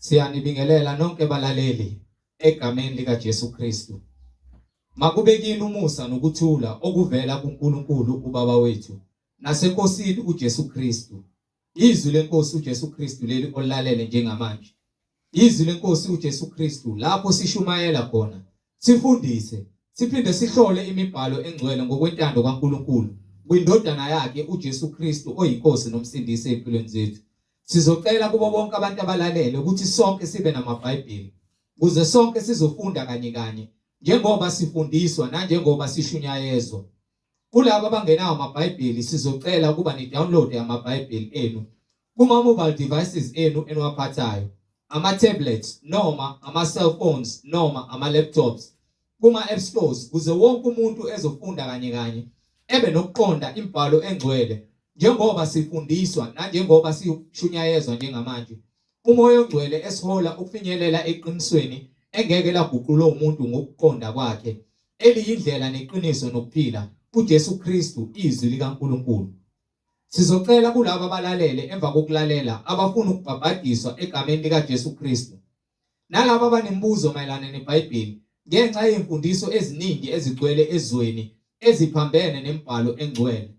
Siyanibingelela nonke balaleli egameni likaJesu Kristu. Makube kini umusa nokuthula okuvela kuNkulunkulu uBaba wethu naseNkosini uJesu Kristu. Izwi leNkosi uJesu Kristu leli olalele njengamanje. Izwi leNkosi uJesu Kristu lapho sishumayela khona, sifundise, siphinde sihlole imibhalo engcwele ngokwentando kaNkulunkulu kwindodana yakhe uJesu Kristu oyiNkosi noMsindisi ezimpilweni zethu. Sizocela kubo bonke abantu abalalele ukuthi sonke sibe namaBhayibheli ukuze sonke sizofunda kanye kanye njengoba sifundiswa nanjengoba sishunyayezwa. Kulabo abangenawo amaBhayibheli sizocela ukuba ni-download amaBhayibheli enu kuma-mobile devices enu eniwaphathayo, ama-tablets noma ama-cellphones noma ama-laptops kuma-app stores kuze wonke umuntu ezofunda kanye kanye ebe nokuqonda imibhalo engcwele njengoba sifundiswa nanjengoba sishunyayezwa njengamanje. UMoya oNgcwele esihola ukufinyelela eqinisweni engeke laguqulwa umuntu ngokuqonda kwakhe, eliyindlela neqiniso nokuphila, uJesu Kristu, iZwi likaNkulunkulu. Sizocela kulabo abalalele emva kokulalela abafuna ukubhabhadiswa egameni likaJesu Kristu Nalabo abanemibuzo mayelana neBhayibheli ngenxa yezimfundiso eziningi ezigcwele ezweni eziphambene nemibhalo engcwele.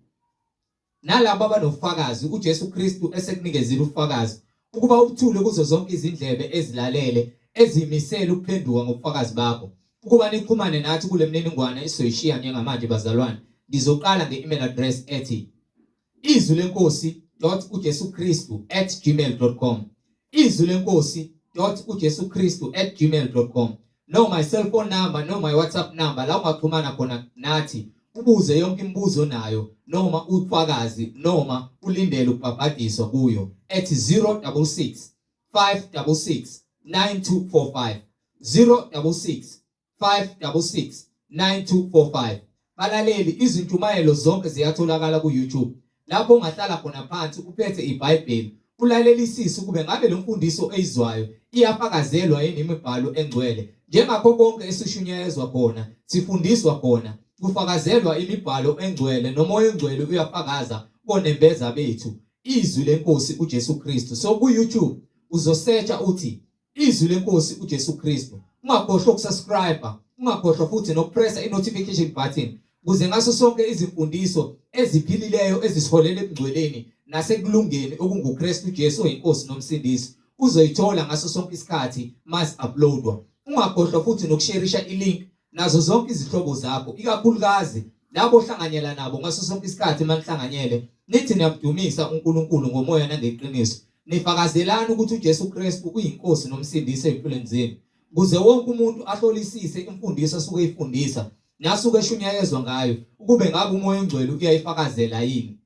Nalabo abanofakazi uJesu Kristu esekunikezile ubufakazi ukuba ubuthule kuzo zonke izindlebe ezilalele ezimisele ukuphenduka ngobufakazi bakho. Ukuba nixhumane nathi kule mniningwane esizoyishiya njengamanje bazalwane, ngizoqala nge-email address ethi Izwi lenkosi dot uJesu Kristu at gmail dot com Izwi lenkosi dot uJesu Kristu at gmail dot com noma i-cellphone number noma i-WhatsApp number la ungaxhumana khona nathi ubuze yonke imibuzo onayo noma ufakazi noma ulindele ukubhabhadiswa kuyo at 066 566 9245 066 566 9245. Balaleli, izintshumayelo zonke ziyatholakala ku-YouTube lapho ungahlala khona phansi uphethe iBhayibheli ulalelisise ukube ngabe le mfundiso eyizwayo iyafakazelwa yini imibhalo engcwele. Njengakho konke esishunyayezwa khona, sifundiswa khona, kufakazelwa imibhalo engcwele noMoya oNgcwele uyafakaza konembeza bethu izwi lenkosi uJesu Kristu. So ku-YouTube uzosearcha uthi Izwi lenkosi uJesu Kristu. Ungakhohlwa ukusubscribe, ungakhohlwa futhi nokupressa i-notification button kuze ngaso sonke izimfundiso eziphilileyo ezisiholela ebungcweleni nasekulungeni okunguKristu Jesu oyinkosi nomsindisi uzoyithola ngaso sonke isikhathi mas uploadwa. Ungakhohlwa futhi nokusherisha ilink nazo zonke izihlobo zakho ikakhulukazi labo ohlanganyela nabo ngaso sonke isikhathi manihlanganyele nithi niyamdumisa uNkulunkulu ngomoya nangeqiniso nifakazelani ukuthi uJesu Kristu uyinkosi nomsindisi ezimpilweni zenu kuze wonke umuntu ahlolisise imfundiso asuke eyifundisa nasuke eshunyayezwa ngayo ukube ngabe umoya ongcwele uyayifakazela yini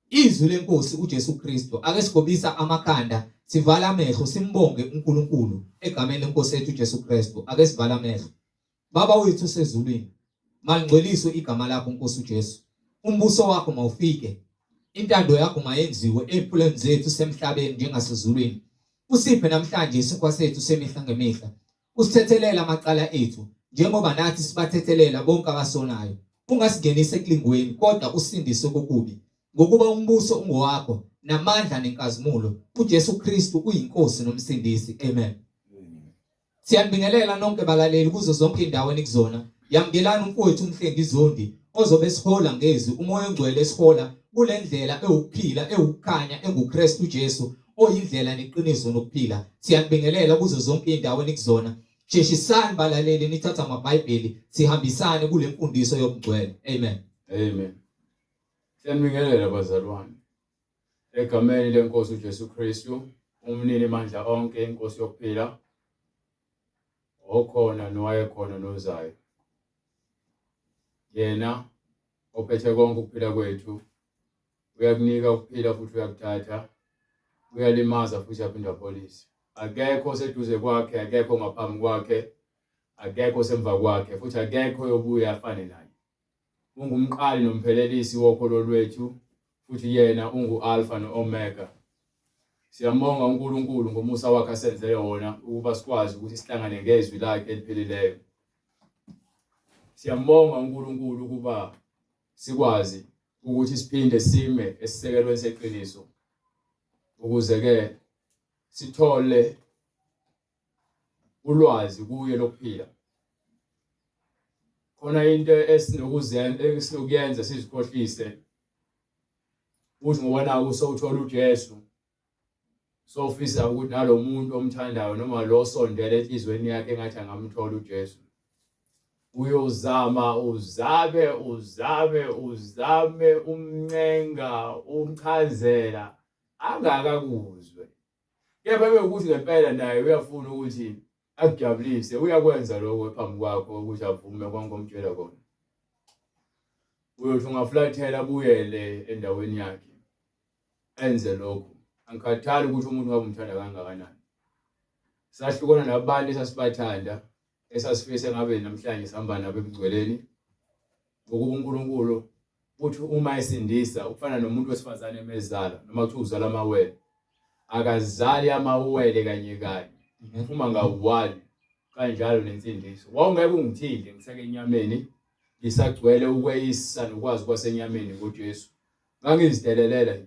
Izwi leNkosi uJesu Kristu. Ake sigobisa amakhanda, sivale amehlo, simbonge uNkulunkulu egameni leNkosi yethu uJesu Kristu. Ake sivale amehlo. Baba wethu osezulwini, malingcweliswe igama lakho Nkosi uJesu. Umbuso wakho mawufike. Intando yakho mayenziwe ezimpilweni zethu semhlabeni njengasezulwini. Usiphe namhlanje isinkwa sethu semihla ngemihla. Usithethelele amacala ethu, njengoba nathi sibathethelela bonke abasonayo. Ungasingenisi ekulingweni, kodwa usindise kokubi. Ngokuba umbuso ungowakho, namandla nenkazimulo, uJesu Kristu uyiNkosi noMsindisi. Amen. Siyanibingelela nonke balaleli kuzo zonke indawo enikuzona. Yamukelani umfowethu uMhlengi Zondi ozobe esihola ngezwi uMoya oNgcwele esihola kule ndlela ewukuphila ewukukhanya enguKristu Jesu oyindlela neqiniso nokuphila. Siyanibingelela kuzo zonke indawo enikuzona. Sheshisani balaleli nithatha amaBhayibheli sihambisane kule mfundiso yobungcwele. Amen. Amen. Siyanibingelela bazalwane. Egameni lenkosi uJesu Kristu, umnini mandla onke, inkosi yokuphila, okhona nowayekhona nozayo. Yena ophethe konke ukuphila kwethu Uyakunika ukuphila futhi uyakuthatha, uyalimaza futhi aphinde apholise. Akekho oseduze kwakhe, akekho ngaphambi kwakhe, akekho osemva kwakhe, futhi akekho oyobuye afane naye. Ungumqali nomphelelisi wokholo lwethu, futhi yena ungu-Alfa no-Omega. Siyambonga uNkulunkulu ngomusa wakhe asenzele wona ukuba sikwazi ukuthi sihlangane ngezwi lakhe eliphilileyo. Siyambonga uNkulunkulu ukuba sikwazi ukuthi siphinde sime esisekelweni seqiniso ukuze ke sithole Ulwazi kuye lokuphila. Khona into esinokuzenza esinokuyenza sizikhohlise. Uthi ngoba naku sowuthola uJesu sofisa ukuthi nalomuntu omthandayo noma lo sondele enhlizweni yakhe engathi angamthola uJesu. Uyozama uzame uzame uzame umncenga umchazela angakakuzwe. Kepha bekuthi ngempela naye uyafuna ukuthi akujabulise, uyakwenza lokho phambi kwakho ukuthi avume konke omtshela kona. Uyothi ungaflathela abuyele endaweni yakhe enze lokho. Angikhathali ukuthi umuntu ngabe umthanda kangakanani. Sahlukana nabantu esasibathanda esasifise ngabe namhlanje sihamba nabo ebungcweleni ngokuba uNkulunkulu uthi uma esindisa ufana nomuntu wesifazane emezala noma kuthiwa uzala amawele akazali amawele kanye kanye uma ngawuwali kanjalo nensindiso wawungeke ungithinte ngiseke enyameni ngisagcwele ukweyisa nokwazi kwasenyameni ngoJesu ngangizidelelela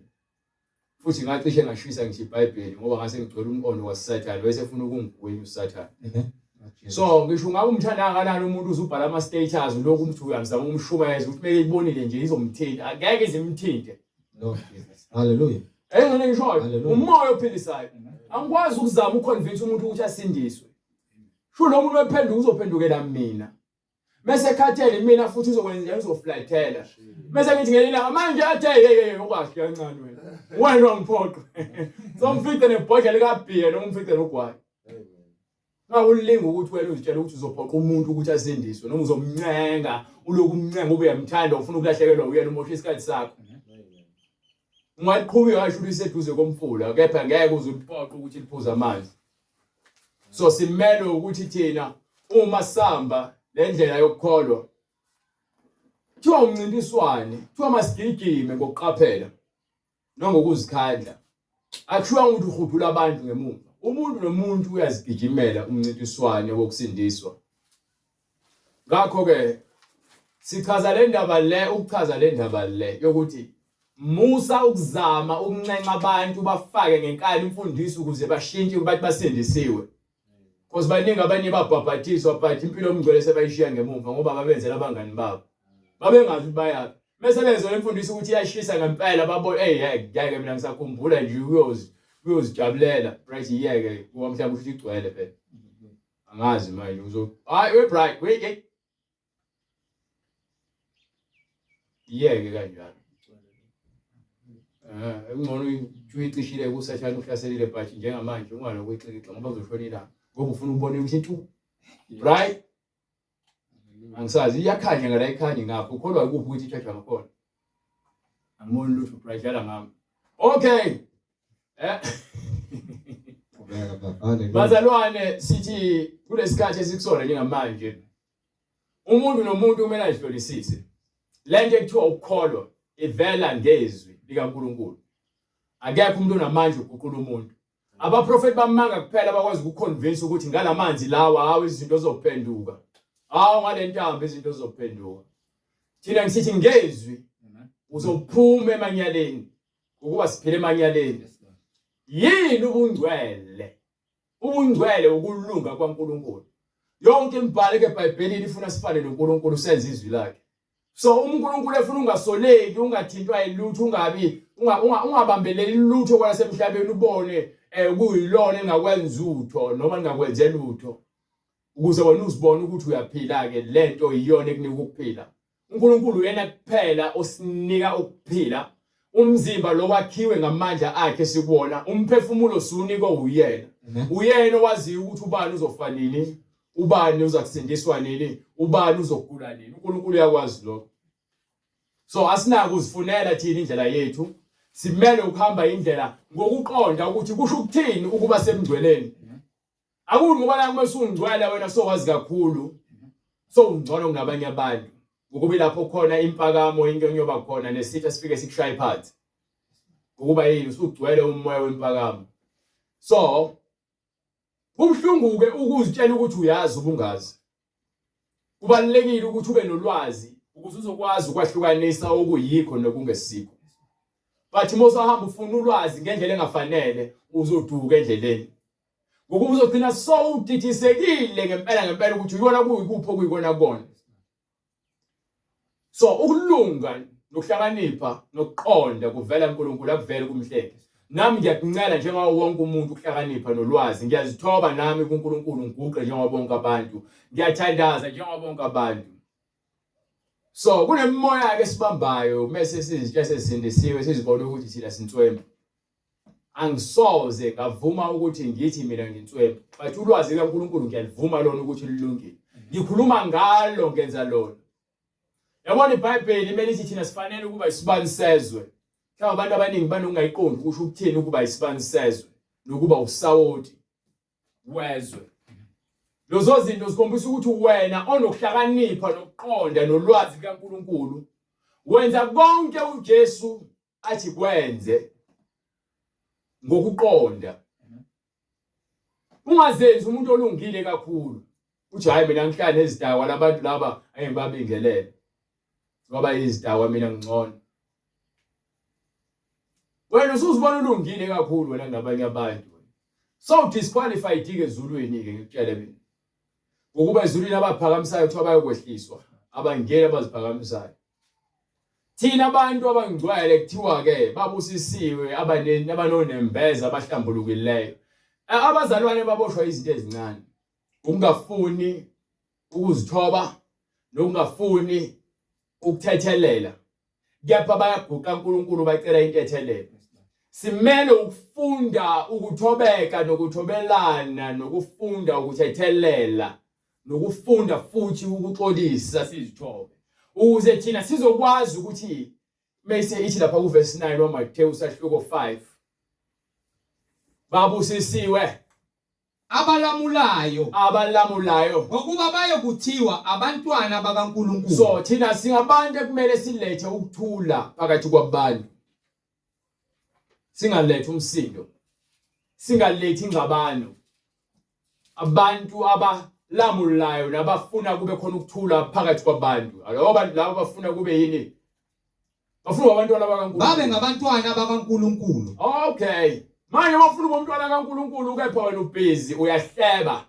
futhi ngacishe ngashisa ngisho iBhayibheli ngoba ngase ngigcwele umqondo waSathane wayesefuna ukungigwinya uSathane so ngisho ungabe umthanda kangakanani umuntu uzubhala ama status lokhu umthi uyamzama ukumshumayeza ukuthi meke ibonile nje izomthinta angeke izimthinte Lord Jesus hallelujah engane ngishoyo umoya ophilisayo angikwazi ukuzama uconvince umuntu ukuthi asindiswe sho lo muntu wephenduka uzophendukela mina Mese ekhathele mina futhi uzokwenza njani uzoflathela. Mese ngithi ngelinye ilanga manje athe hey hey ukwazi kancane wena. Wena wangiphoqa. Somfice nebhodlela likabhiya noma umfice nogwayi. Ngawulinga ukuthi wena uzitshela ukuthi uzophoqa umuntu ukuthi asindiswe noma uzomncenga uloku umncenga ube uyamthanda ufuna ukulahlekelwa uyena umosha isikhathi sakho. Ungaqhubi washo uliseduze komfula kepha ngeke uze uliphoqe ukuthi liphuze amanzi. So simelwe ukuthi thina uma samba le ndlela yokukholwa kuthiwa umncintiswane kuthiwa masigijime ngokuqaphela nangokuzikhandla akushiwanga ukuthi uhudula abantu ngemuva umuntu nomuntu uyazigijimela umncintiswane wokusindiswa Ngakho-ke sichaza le ndaba le ukuchaza le ndaba le yokuthi musa ukuzama ukunxenxa abantu bafake ngenkani imfundiso ukuze bashintshe bathi basindisiwe because baningi abanye babhabhathiswa but impilo yomngcwele sebayishiya ngemumva ngoba babenzela abangani babo babengazi ukuthi bayaphi mese bezwa le mfundiso ukuthi iyashisa ngempela babona hey ngeke mina ngisakhumbula nje uyozi uyozijabulela right iyeke ngoba mhlawumbe usho igcwele phela Angazi manje uzo hayi we Bright we hey. Iyeke kanjalo. Eh ngcono uyicishile kusathane uhlaselile but njengamanje ungalokhu uyixikixa ngoba uzoshona ilanga ngoba ufuna ukubona ukuthi intu. Bright Angisazi iyakhanya ngala ikhanyi ngapha ukholwa ikuphi ukuthi ithathwa ngakhona. Angiboni lutho Bright dlala ngami. Okay. Eh. Bazalwane sithi kulesikhathi esikusona njengamanje umuntu nomuntu kumele azihlolisise. Lento ekuthiwa ukukholwa ivela ngezwi likaNkuluNkulu. Akekho umuntu onamandla okuguqula umuntu. Abaprofeti bamanga kuphela abakwazi ukuconvince ukuthi ngalamanzi lawa hawu izinto zizophenduka. Hawu ngalentambo izinto zizophenduka. Thina ngisithi ngezwi uzophuma emanyaleni ukuba siphile emanyaleni. Yini ubungcwele? Ubungcwele ukulunga kwaNkulunkulu. Yonke imibhalo eBhayibhelini ifuna sifane noNkulunkulu senze izwi lakhe. So uma uNkulunkulu efuna ungasoleki, ungathintwa yilutho, ungabi ungabambeleli lutho kwalasemhlabeni ubone eh kuyilona engakwenza utho noma lingakwenze lutho. Ukuze wena uzibone ukuthi uyaphila ke lento iyona ekunika ukuphila. uNkulunkulu uyena kuphela osinika ukuphila. Umzimba lo wakhiwe ngamandla akhe sikuwona, umphefumulo sunikwe uyena. Uyena owaziyo ukuthi ubani uzofa nini, ubani uzakusindiswa nini, ubani uzogula nini. uNkulunkulu uyakwazi lokho. So asinako uzifunela thina indlela yethu. Simele ukuhamba indlela ngokuqonda ukuthi kusho ukuthini ukuba sebungcweleni. Akuni ngoba la uma usungcwele wena sowazi kakhulu. Sowungcono kunabanye abantu. Ngokuba lapho khona impakamo inyonyoba khona nesitha sifike sikushaye phansi. Ngokuba yini usugcwele umoya wempakamo. So kubuhlungu ke ukuzitshela ukuthi uyazi ubungazi. Kubalulekile ukuthi ube nolwazi ukuze uzokwazi ukwahlukanisa okuyikho nokungesikho. But uma usahamba ufuna ulwazi ngendlela engafanele uzoduka endleleni. Ngokuba uzogcina sowudidisekile ngempela ngempela ukuthi uyona kuyikuphi okuyikona kona. So ukulunga nokuhlakanipha nokuqonda kuvela kuNkulunkulu akuveli kumhleki. Nami ngiyakuncela njengawo wonke umuntu ukuhlakanipha nolwazi. Ngiyazithoba nami kuNkulunkulu ngiguqe njengoba bonke abantu. Ngiyathandaza njengoba bonke abantu. So kunemimoya ke esibambayo mese sizitshe sesindisiwe sizibona ukuthi thina sinswempu. Angisoze ngavuma ukuthi ngithi mina nginswempu but ulwazi likaNkulunkulu ngiyalivuma lona ukuthi lilungile. Ngikhuluma ngalo ngenza lona. Yabona iBhayibheli kumele ithi thina sifanele ukuba isibani sezwe. Mhlawumbe abantu abaningi banokungayiqondi kusho ukuthini ukuba isibani sezwe nokuba usawoti wezwe. Lezo zinto zikhombisa ukuthi wena onokuhlakanipha nokuqonda nolwazi likaNkulunkulu wenza konke uJesu athi kwenze ngokuqonda. Ungazenzi umuntu olungile kakhulu. Uthi hayi mina ngihlala nezidakwa labantu laba engibabingelele. Ngoba izidakwa mina ngingcono. Wena usuzibona ulungile kakhulu wena nabanye abantu. So disqualified ke ezulwini ke ngikutshele mina. Ngokuba ezulwini abaphakamisayo kuthiwa bayokwehliswa, abangeni abaziphakamisayo. Thina abantu abangcwele kuthiwa ke babusisiwe abanonembeza abahlambulukileyo. Abazalwane baboshwa izinto ezincane. Ukungafuni ukuzithoba nokungafuni ukuthethelela. Kepha bayaguqa uNkulunkulu bacela intethelelo. Simele ukufunda ukuthobeka nokuthobelana nokufunda ukuthethelela nokufunda futhi ukuxolisa sizithobe ukuze thina sizokwazi ukuthi mase ithi lapha kuverse 9 waMathewu sahluko 5 babusisiwe abalamulayo abalamulayo ngokuba bayokuthiwa abantwana bakaNkulunkulu. So thina singabantu ekumele silethe ukuthula phakathi kwabantu, singalethi umsindo, singalethi ingxabano. Abantu abalamulayo nabafuna kube khona ukuthula phakathi kwabantu, labo bantu labo bafuna kube yini? Bafuna abantwana bakaNkulunkulu. Babe ngabantwana bakaNkulunkulu. Okay. Manje bafuna ukuba umntwana kaNkulunkulu kepha wena ubhizi uyahleba.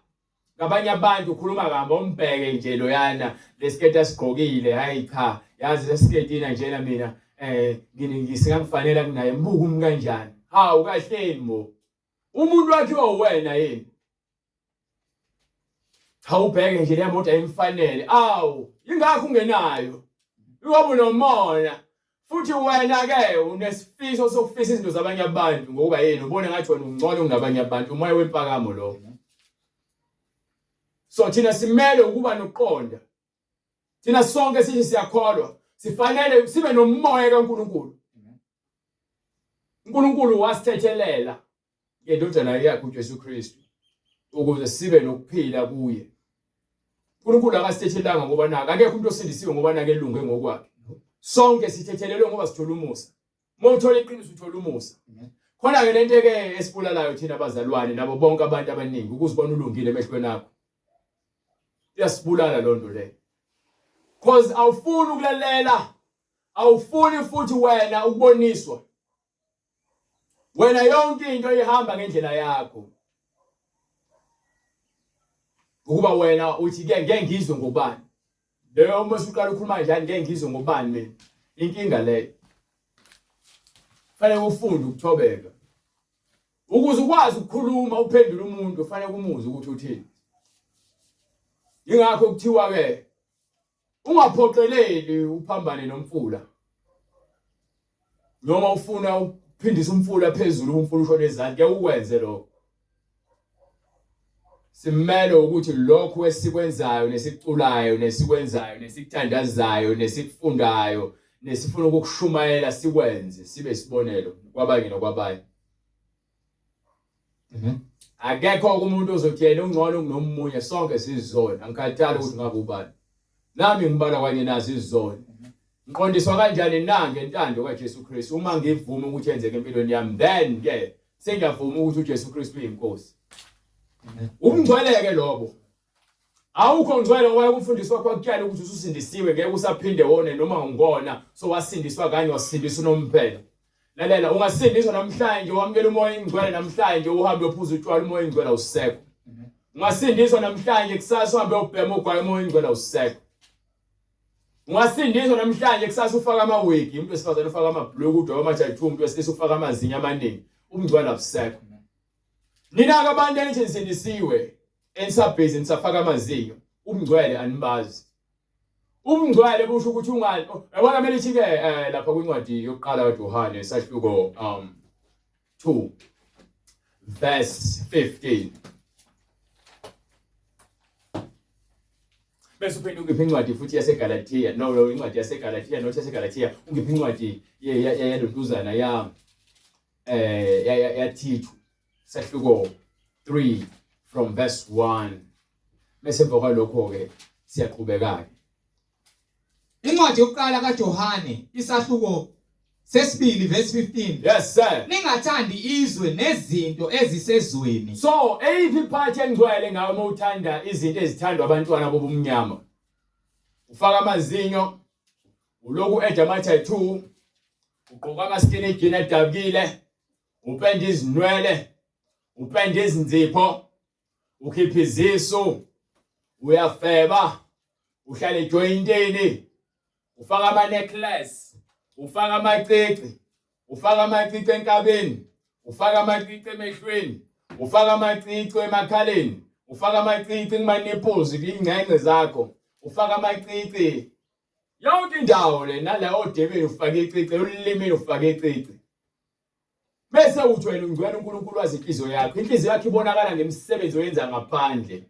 Ngabanye abantu ukhuluma kabi umbheke nje loyana lesiketi asigqokile hayi cha yazi lesiketina njena mina eh ngisingangifanela kunaye mbuka umi kanjani. Hawu kahleni bo. Umuntu wakhiwa uwena yini? Cha ubheke nje le moto ayimfanele. Awu, ingakho ungenayo. Ngoba unomona. Futhi wena ke unesifiso sokufisa izinto zabanye abantu ngokuba yini ubona ngathi wena ungcono kunabanye abantu umoya wempakamo lo. So thina simele ukuba nokuqonda. Thina sonke sithi siyakholwa, sifanele sibe nomoya kaNkuluNkulu. uNkulunkulu wasithethelela ngendodana yakhe uJesu Kristu ukuze sibe nokuphila kuye. uNkulunkulu akasithethelanga ngoba naka akekho umuntu osindisiwe ngoba nake elunge ngokwakhe. Sonke sithethelelwe ngoba sithola umusa. Uma uthola iqiniso uthola umusa. Khona ke lento ke esibulalayo thina abazalwane nabo bonke abantu abaningi ukuzibona ulungile emehlweni akho. Iyasibulala lonto leyo. Cause awufuni ukulalela, awufuni futhi wena ukuboniswa. Wena yonke into ihamba ngendlela yakho. Ukuba wena uthi ke ngeke ngizwe ngobani. Leyo uma usuqala ukhuluma njani ngeke ngizwe ngobani mina. Inkinga leyo. Fanele ufunde ukuthobeka. Ukuze ukwazi ukukhuluma uphendule umuntu ufanele umuzwe ukuthi uthini. Ingakho kuthiwa ke ungaphoqeleli uphambane nomfula. Noma ufuna ukuphindisa umfula phezulu umfula ushone ezansi ke ukwenze lokho. Simele ukuthi lokhu esikwenzayo nesikuculayo nesikwenzayo nesikuthandazayo nesikufundayo nesifuna ukukushumayela sikwenze sibe isibonelo kwabanye nakwabanye. Amen. Akekho umuntu ozothi yena ungcono kunomunye sonke sizona angikhathali ukuthi ngabe ubani. Nami ngibala kanye nazo izona. Ngiqondiswa kanjani na ngentando kaJesu Kristu uma ngivuma ukuthi yenzeke empilweni yami then ke sengiyavuma ukuthi uJesu Kristu uyinkosi. Ubungcwele ke lobo. Awukho ngcwele ngoba ukufundiswa kwakho kwakutshela ukuthi ususindisiwe ngeke usaphinde wone noma ungona so wasindiswa kanye wasindiswa unomphela. Lalela, ungasindiswa namhlanje wamukela umoya ingcwele namhlanje uhambe uyophuza utshwala umoya ingcwele awusekho. Ungasindiswa namhlanje kusasa uhambe uyobhema ugwayi umoya ingcwele awusekho. Ungasindiswa namhlanje kusasa ufaka amawigi umuntu wesifazane ufaka amabhuluku udweba ama-tattoo umuntu wesilisa ufaka amazinyo amaningi ubungcwele abusekho. Nina-ke abantu enithi nisindisiwe enisabhizi nisafaka amazinyo ubungcwele anibazi. Ubungcwele busho ukuthi ungali yabona kumele ithi ke eh, lapha kwincwadi yokuqala kaJohane isahluko 2 verse 15 bese uphinde ungiphe incwadi futhi yaseGalatia no no incwadi yaseGalatia not yaseGalatia ungiphe incwadi yalontuzana ya eh yaThithu sahluko 3 from verse 1 bese emva kwalokho ke siyaqhubeka ke. Incwadi yokuqala kaJohane isahluko sesibili verse 15. Yes sir. Ningathandi izwe nezinto ezisezweni. So eyiphi part engcwele ngawe uma uthanda izinto ezithandwa abantwana bobumnyama? Ufaka amazinyo, uloku edge ama tattoo, ugqoka ama skinny jean adabukile, upenda izinwele, upenda izinzipho, ukhipha izisu, uyafeba, uhlala ejoyintini, ufaka ama necklace, ufaka amacici, ufaka amacici enkabeni, ufaka amacici emehlweni, ufaka amacici emakhaleni, ufaka amacici kuma nipples, kuyingcengce zakho, ufaka amacici yonke indawo le nala odebeni ufake icici, olulimini ufake icici. Bese uthi wena ungcwele uNkulunkulu wazi inhliziyo yakho. Inhliziyo yakho ibonakala ngemisebenzi oyenza ngaphandle.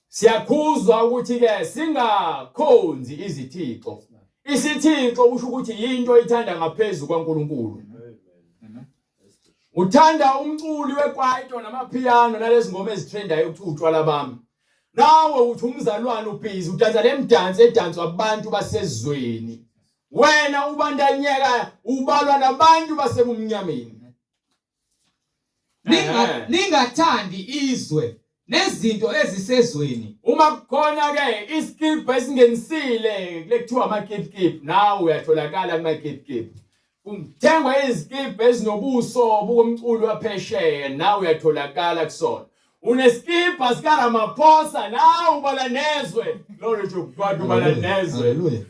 Siyakhuzwa ukuthi ke singakhonzi izithixo. Isithixo kusho ukuthi yinto oyithanda ngaphezu kwaNkulunkulu. Uthanda umculi wekwaito namapiano nalezi ngoma ezitrendayo ukuthi utshwala bami. Nawe uthi umzalwane ubhizi udansa lemdanso edanswa abantu basezweni. Wena ubandanyeka ubalwa nabantu basebumnyameni. Ningathandi izwe nezinto ezisezweni. Uma kukhona ke iskibha esingenisile kule kuthiwa amakipkip nawe uyatholakala kumakipkip. Kuthengwa izikibha ezinobuso bukomculi waphesheya nawe uyatholakala kusona. Unesikibha sikaRamaphosa nawe ubala nezwe. Glory to God ubala nezwe. Hallelujah.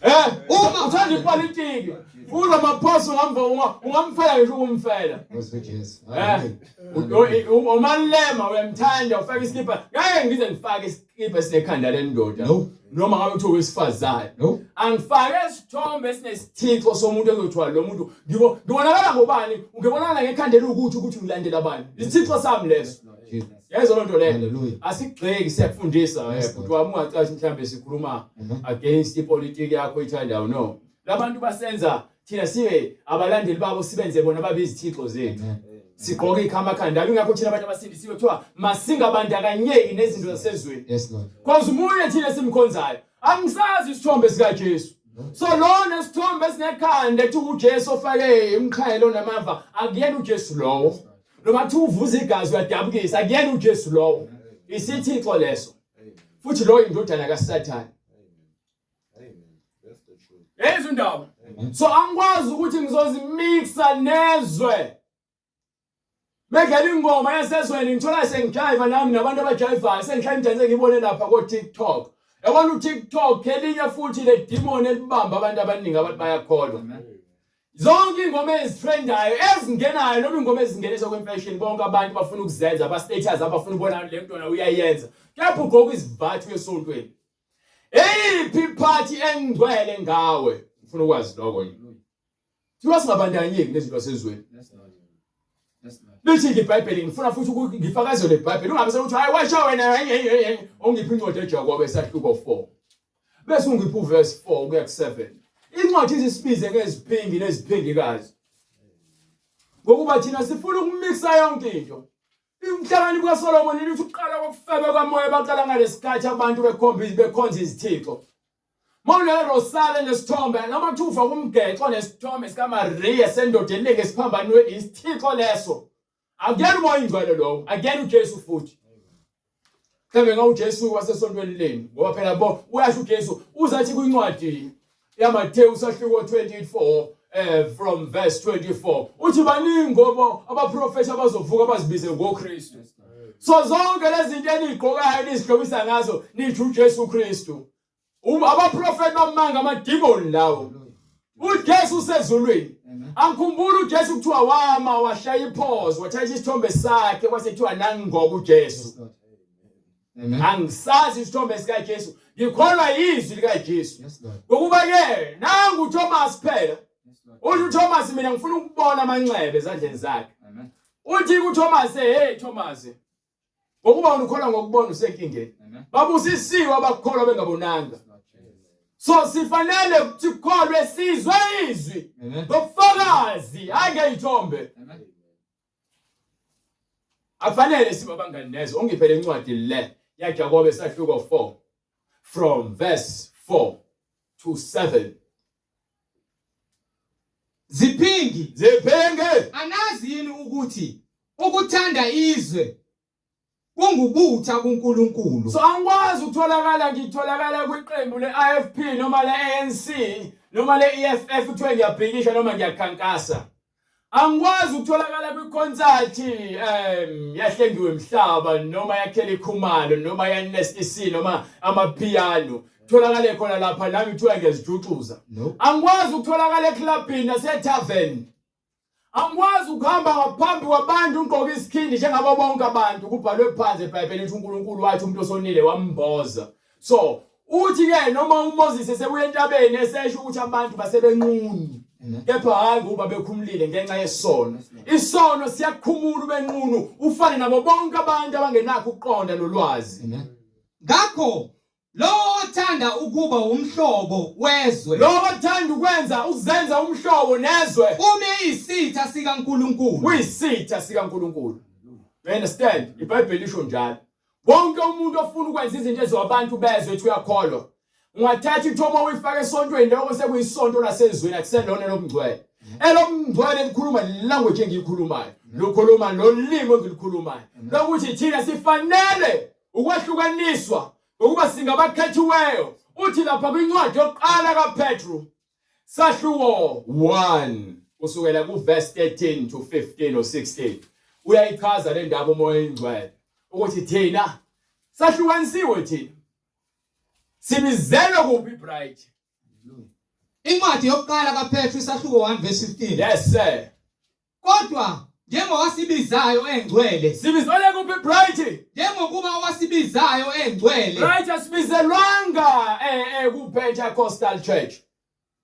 Eh, uma uthanda ipolitiki, uRamaphosa ungamva ungamfela ngisho ukumfela. Nkosi Jesu. Eh, uMalema uyamthanda ufaka isikibha. Ngeke ngize ngifake isikibha esinekhanda lendoda. No. Noma ngabe kuthiwa owesifazane. No. Angifake isithombe esinesithixo somuntu ezothiwa lo muntu ngibonakala ngobani? Ngibonakala ngekhanda elukuthi ukuthi ngilandela bani. Isithixo sami leso. Jesus. Yezwa loo nto leyo. Hallelujah. Asigxeki siyakufundisa Yes, bhuti wami ungacashi mhlambe sikhuluma Amen. against ipolitiki yakho oyithandayo no. Labantu basenza thina sibe abalandeli babo sibenze bona babe izithixo zethu. Amen. Sigqoke ikhamakhanda ingakho thina abantu abasindisiwe kuthiwa masingabandakanyeki nezinto zasezweni. Yes Lord. Cause umunye thina esimkhonzayo. Angisazi isithombe sikaJesu. So lona isithombe esinekhanda ethi uJesu ofake umqhele onamava akuyena uJesu lowo. Noma kuthiwa uvuza igazi uyadabukisa akuyena uJesu lowo. Isithixo leso. Futhi loyo indodana kaSathane. Yezwa indaba. So angikwazi ukuthi ngizozimixa nezwe. Bedlala ingoma yasezweni ngithola sengijiva nami nabantu abajivayo sengishaya imidanso engiyibone lapha ko TikTok. Yabona uTikTok elinye futhi le demon elibamba abantu abaningi abantu bayakholwa. Zonke ingoma ezitrendayo ezingenayo noma ingoma ezingeniswa kwimfashion bonke abantu bafuna ukuzenza aba status abafuna ubona le mntwana uyayenza. Kepha ugqoka izivathu esontweni. Eyiphi party engcwele ngawe? Ngifuna ukwazi lokho nje. Thiwa singabandanyeki nezinto zasezweni. Lithi iBhayibheli ngifuna futhi ukuthi ngifakazele iBhayibheli ungabe sekuthi hayi washo wena ongiphi incwadi eJakobe esahluko 4. Bese ungiphi uverse 4 kuya ku7. Incwadi izisibize ngeziphingi neziphingikazi. Ngokuba thina sifuna ukumixa yonke into. Inhlakanipho kaSolomon lithi ukuqala kokufebe kwamoya baqala ngalesikhathi abantu bekhomba bekhonza izithixo. Mawulelo rosale nesithombe noma kuthiwa ufaka umgexo nesithombe sikaMaria sendoda elenge esiphambanweni isithixo leso. Akuyena umoya ingcwele lowo, akuyena uJesu futhi. Mhlawumbe nga uJesu wasesontweni lenu ngoba phela bo uyasho uJesu uzathi kwincwadi yaMathewu sahluko 24 from verse 24 uthi baningi ngoba abaprofeti abazovuka bazibize ngoKristu. So zonke lezi zinto enizigqokayo nizihlobisa ngazo nithi uJesu Kristu. Abaprofeti bamanga amadimoni lawo. UJesu usezulwini. Angikhumbuli uJesu kuthiwa wama washaya iphozi wathatha isithombe sakhe kwase kuthiwa nangoba uJesu. Angisazi isithombe sikaJesu. Ngikholwa yizwi likaJesu. Ngokuba ke nangu uThomas phela. Uthi uThomas mina ngifuna ukubona amanxeba ezandleni zakhe. Uthi kuThomas hey Thomas ngokuba wena ukholwa ngokubona usenkingeni. Babusisiwe abakholwa bengabonanga. So sifanele sikholwe sizwe izwi ngobufakazi hayi ngeyithombe. Akufanele sibe abangani nezwe. Ungiphe le ncwadi le yaJakobe sahluko 4 from verse 4 to 7. Ziphingi, Ziphingi, anazi yini ukuthi ukuthanda izwe kungubutha kuNkulunkulu? So angikwazi ukutholakala ngitholakala kwiqembu le-IFP noma le-ANC noma le-EFF kuthiwe ngiyabhikisha noma ngiyakhankasa. Angikwazi ukutholakala kwikhonsathi yaHlengiwe Mhlaba noma yaKelly Khumalo noma yaNasty C noma amapiano. Tholakale khona lapha nami kuthiwa ngiyazijuxuza. No. Angikwazi ukutholakala eclubini nasetavern. Angikwazi ukuhamba ngaphambi kwabantu ngigqoke isikhindi njengabo bonke abantu kubhalwe phansi eBhayibhelini ukuthi uNkulunkulu wathi umuntu osonile wamboza. So uthi ke noma uMoses esebuya entabeni esesho ukuthi abantu basebenqunu kepha hayi ngoba bekhumulile ngenxa yesono. Isono siyakukhumula ubenqunu ufane nabo bonke abantu abangenakho ukuqonda nolwazi. Ngakho lowo othanda ukuba umhlobo wezwe, Lowo othanda ukwenza ukuzenza umhlobo nezwe uma eyisitha sikaNkulunkulu. Uyisitha sikaNkulunkulu. You understand? IBhayibheli lisho njalo. Wonke umuntu ofuna ukwenza izinto eziwabantu bezwe ethi uyakholwa. Ungathatha ithomo uyifake esontweni lokho sekuyisonto lasezweni akuselona lobungcwele. Elobungcwele likhuluma language engiyikhulumayo. Lukhuluma lolimi engilukhulumayo. Lokuthi thina sifanele ukwahlukaniswa ngokuba singabakhethiweyo. Uthi lapha kwincwadi yokuqala kaPetru sahluko 1 kusukela kuverse 13 to 15 or 16 uyayichaza le ndaba uMoya oyiNgcwele ukuthi thina sahlukanisiwe, thina sibizelwe kuphi, Bright? Incwadi yokuqala kaPetru isahluko 1 verse 15. Yes sir. Kodwa njengowasibizayo engcwele. Sibizelwe kuphi, Bright? Njengokuba owasibizayo engcwele. Bright, asibizelwanga ku Pentecostal Church.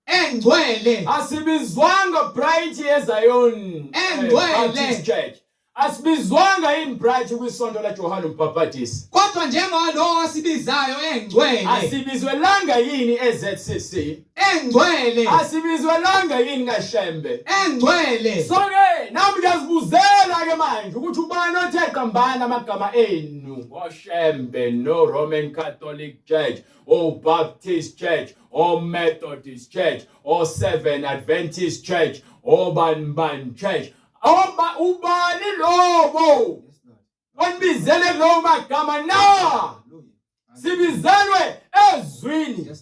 Engcwele. Asibizwanga, Bright, eZion Engcwele. Baptist Church. Asibizwanga yini, Bright, kwisonto laJohane uMbhabhadisi? Kodwa njengalowo wasibizayo engcwele. Asibizwelanga yini eZCC? Engcwele. Asibizwelanga yini kaShembe? Engcwele. So ke nami ngiyazibuzela ke manje ukuthi ubani othe qambana amagama enu ngoShembe no Roman Catholic Church o Baptist Church o Methodist Church o Seven Adventist Church o Banban Church. Oba ubani lobo onibizele kulowo magama na? Sibizelwe ezwini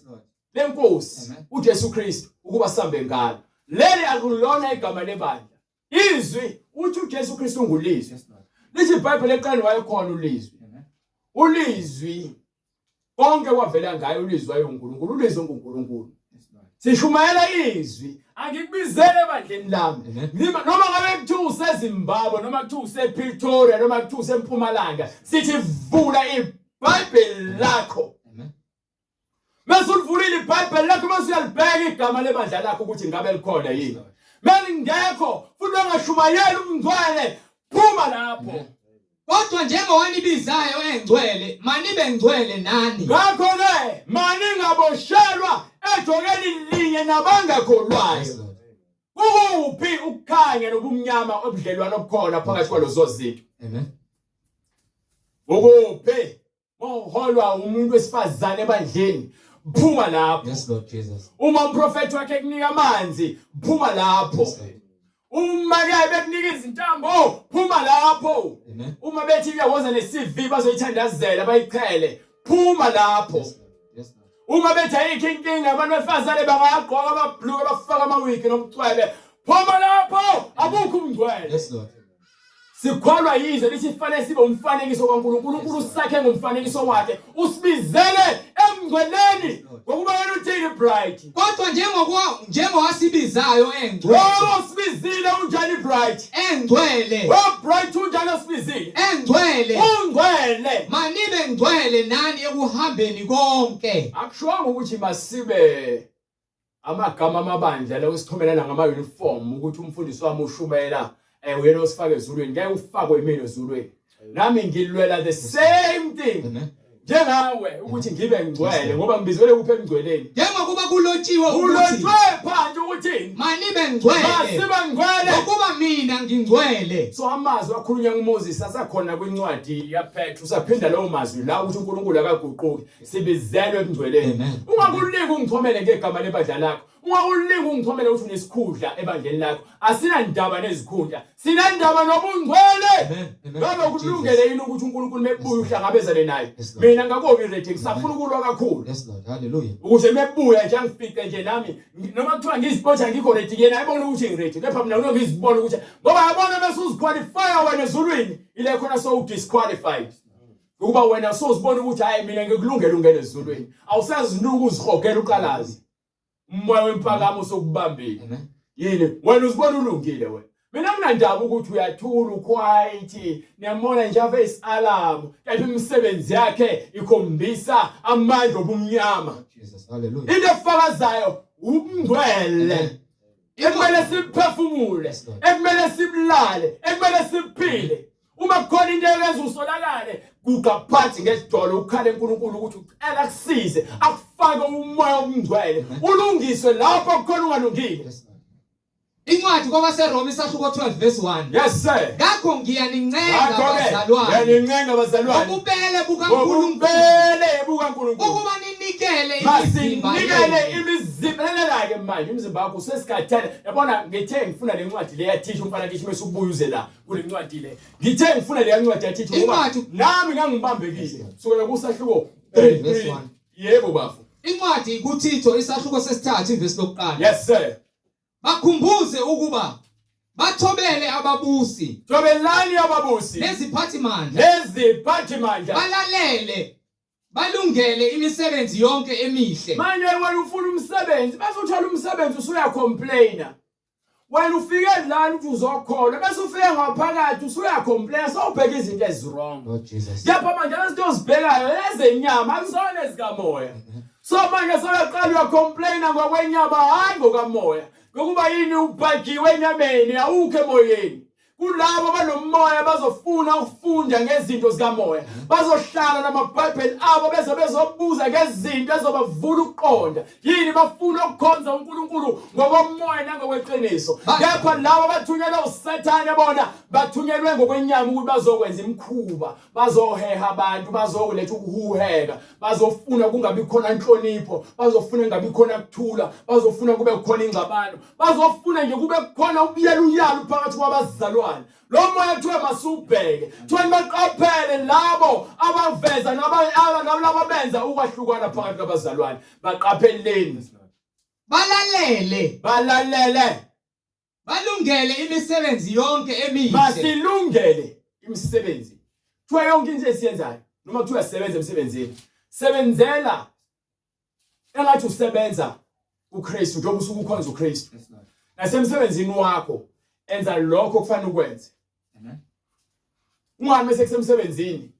lenkosi uJesu Kristu ukuba sihambe ngalo. Leli akulona igama lebandla. Izwi uthi uJesu Kristu ungulizwi. Lithi iBhayibheli eqaleni wayekhona ulizwi. Ulizwi konke kwavela ngaye, ulizwi wayenguNkulunkulu, ulizwi unguNkulunkulu. Sishumayela izwi, angikubizele ebandleni lami. Noma ngabe kuthiwa useZimbabwe noma kuthiwa usePretoria noma kuthiwa useMpumalanga, sithi vula iBhayibheli lakho. Mase ulivulile iBhayibheli lakho mase uyalibheka igama lebandla lakho ukuthi ngabe likhona yini. Melingekho futhi angashumayeli umngcwele, phuma lapho. Kodwa njengowanibizayo engcwele, manibe ngcwele nani. Ngakho-ke maningaboshelwa ejokeni linye nabangakholwayo. Kukuphi ukukhanya nobumnyama obudlelwano obukhona phakathi kwalezo zinto? Amen. Ukuphi? Mawuholwa umuntu wesifazane ebandleni, phuma lapho. Yes Lord Jesus. Uma umprofeti wakhe ekunika amanzi, phuma lapho. Yes, Lord. Uma ke bekunika izintambo, phuma lapho. Amen. Uma bethi ke woza ne CV bazoyithandazela bayichele, phuma lapho. Yes Lord. Yes Lord. Uma bethi ayikho inkinga abantu besifazane bangagqoka amabhluke bafake amawigi nobucwebe. Phuma lapho abukho ubungcwele. Yes Lord. Sikholwa yizwe lithi fanele sibe umfanekiso kaNkulunkulu. uNkulunkulu usakhe ngomfanekiso wakhe. Usibizele emngcweleni ngokuba yena uthini bright. Kodwa njengokwa njengowasibizayo engcwele. Lowo osibizile unjani bright? Engcwele. We bright unjani osibizile? Engcwele. Ungcwele. Manibe ngcwele nani ekuhambeni konke. Akushiwanga ukuthi masibe amagama amabandla la usithumelana ngama-uniform ukuthi umfundisi wami ushumayela um uyena osifake ezulwini ngeke ufakwe yimina ezulwini nami ngilwela the same thing njengawe ukuthi ngibe ngcwele ngoba ngibizelwe kuphi emngcweleni njengokuba kulotshiwe ukuthi kulotshwe phansi ukuthi manibe ngcwele masibe ngcwele ngokuba mina ngingcwele so amazwi akhulunywa nguMoses asakhona kwincwadi yaPetru usaphinda lawo mazwi la ukuthi uNkulunkulu akaguquki Sibizelwe ebungcweleni. Amen. Ungakulingi ungithomele ngegama lebandla lakho. Ungakulingi ungithomele ukuthi unesikhundla ebandleni lakho. Asinandaba nezikhundla. Sinandaba nobungcwele. Amen. Amen. Ngabe kulungele yini ukuthi uNkulunkulu mebuya uhlangabezane naye? Yes, Lord. Mina ngakobi ready ngisafuna ukulwa kakhulu. Yes Lord. Hallelujah. Ukuze mebuya nje angifice nje nami noma kuthiwa ngizibotha ngikho ready yena ayibona ukuthi ngiready kepha mina ngizibona ukuthi ngoba yabona bese uziqualify wena ezulwini ile khona so disqualified. Ukuba wena usuzibona ukuthi hayi mina ngikulungela ungena ezulwini. Awusazinuka uzihogela uqalazi. Umoya wempakamo usukubambile. Yini? Wena uzibona ulungile wena. Mina nginandaba ukuthi uyathula uquiet, niyamona nje ave isalamu, kepha imisebenzi yakhe ikhombisa amandla obumnyama. Jesus, hallelujah. Into efakazayo ubungcwele. Ekumele siphefumule, ekumele sibulale, ekumele siphile. Uma kukhona into eyenza usolakale, guqa phansi ngedolo ukhale uNkulunkulu ukuthi ucela akusize, akufake umoya omngcwele, ulungiswe lapho kukhona ungalungile. Incwadi kwabaseRoma isahluko 12 verse 1. Yes sir. Ngakho ngiyanincenga Ngakho-ke bazalwane ngiyanincenga bazalwane ngobubele bukaNkulunkulu ngobubele bukaNkulunkulu ukuba ninikele imizimba masinikele yenu imizimba lalela-ke manje umzimba wakho usesikhathele yabona ngithe ngifuna le ncwadi le yathisha umfana kithi mese ubuye uze la kule ncwadi le ngithe ngifuna leya ncwadi yathithi ngoba Incwadi- nami ngangibambekile sukela kusahluko 3 verse 1. yebo bafo Incwadi kuThitho isahluko sesithathu ivesi lokuqala. yes sir Bakhumbuze ukuba bathobele ababusi thobelani ababusi neziphathimandla neziphathimandla balalele balungele imisebenzi yonke emihle. manje wena ufuna umsebenzi bese uthola umsebenzi usuyacomplaina wena ufike lana uthi uzokholwa bese ufike ngaphakathi usuyacomplaina sewubheka izinto eziwrong Lord Jesus. kepha manje lezinto ozibhekayo ezenyama akuzona ezikamoya so manje sewuyaqala uyacomplaina ngokwenyama hhayi ngokamoya ngokuba yini ubhajiwe enyameni awukho emoyeni kulabo abanomoya bazofuna ukufunda ngezinto zikamoya bazohlala namabhayibheli abo beze bezobuza ngezinto ezobavula ukuqonda yini bafuna ukukhonza uNkulunkulu ngokomoya nangokweqiniso kepha labo abathunyelwe uSathane bona bathunyelwe ngokwenyama ukuthi bazokwenza imikhuba bazoheha abantu bazokuletha ukuhuheka bazofuna kungabi khona inhlonipho bazofuna kungabi khona kuthula bazofuna kube khona ingxabano bazofuna nje kube khona ubuyeluyalu phakathi kwabazalwane lo moya kuthiwa masiwubheke kuthiwa nibaqaphele labo abaveza nalabo abenza ukwahlukana phakathi kwabazalwane baqapheleni Balalele, balalele balungele imisebenzi yonke emihle. Masilungele imisebenzi. Kuthiwa yonke into esiyenzayo noma kuthiwa sisebenza emsebenzini, sebenzela engathi usebenza uKristu njengoba usuke ukhonza uKristu. Nasemsebenzini wakho enza lokho okufanele ukwenze. Amen. Ungabi mese kusemsebenzini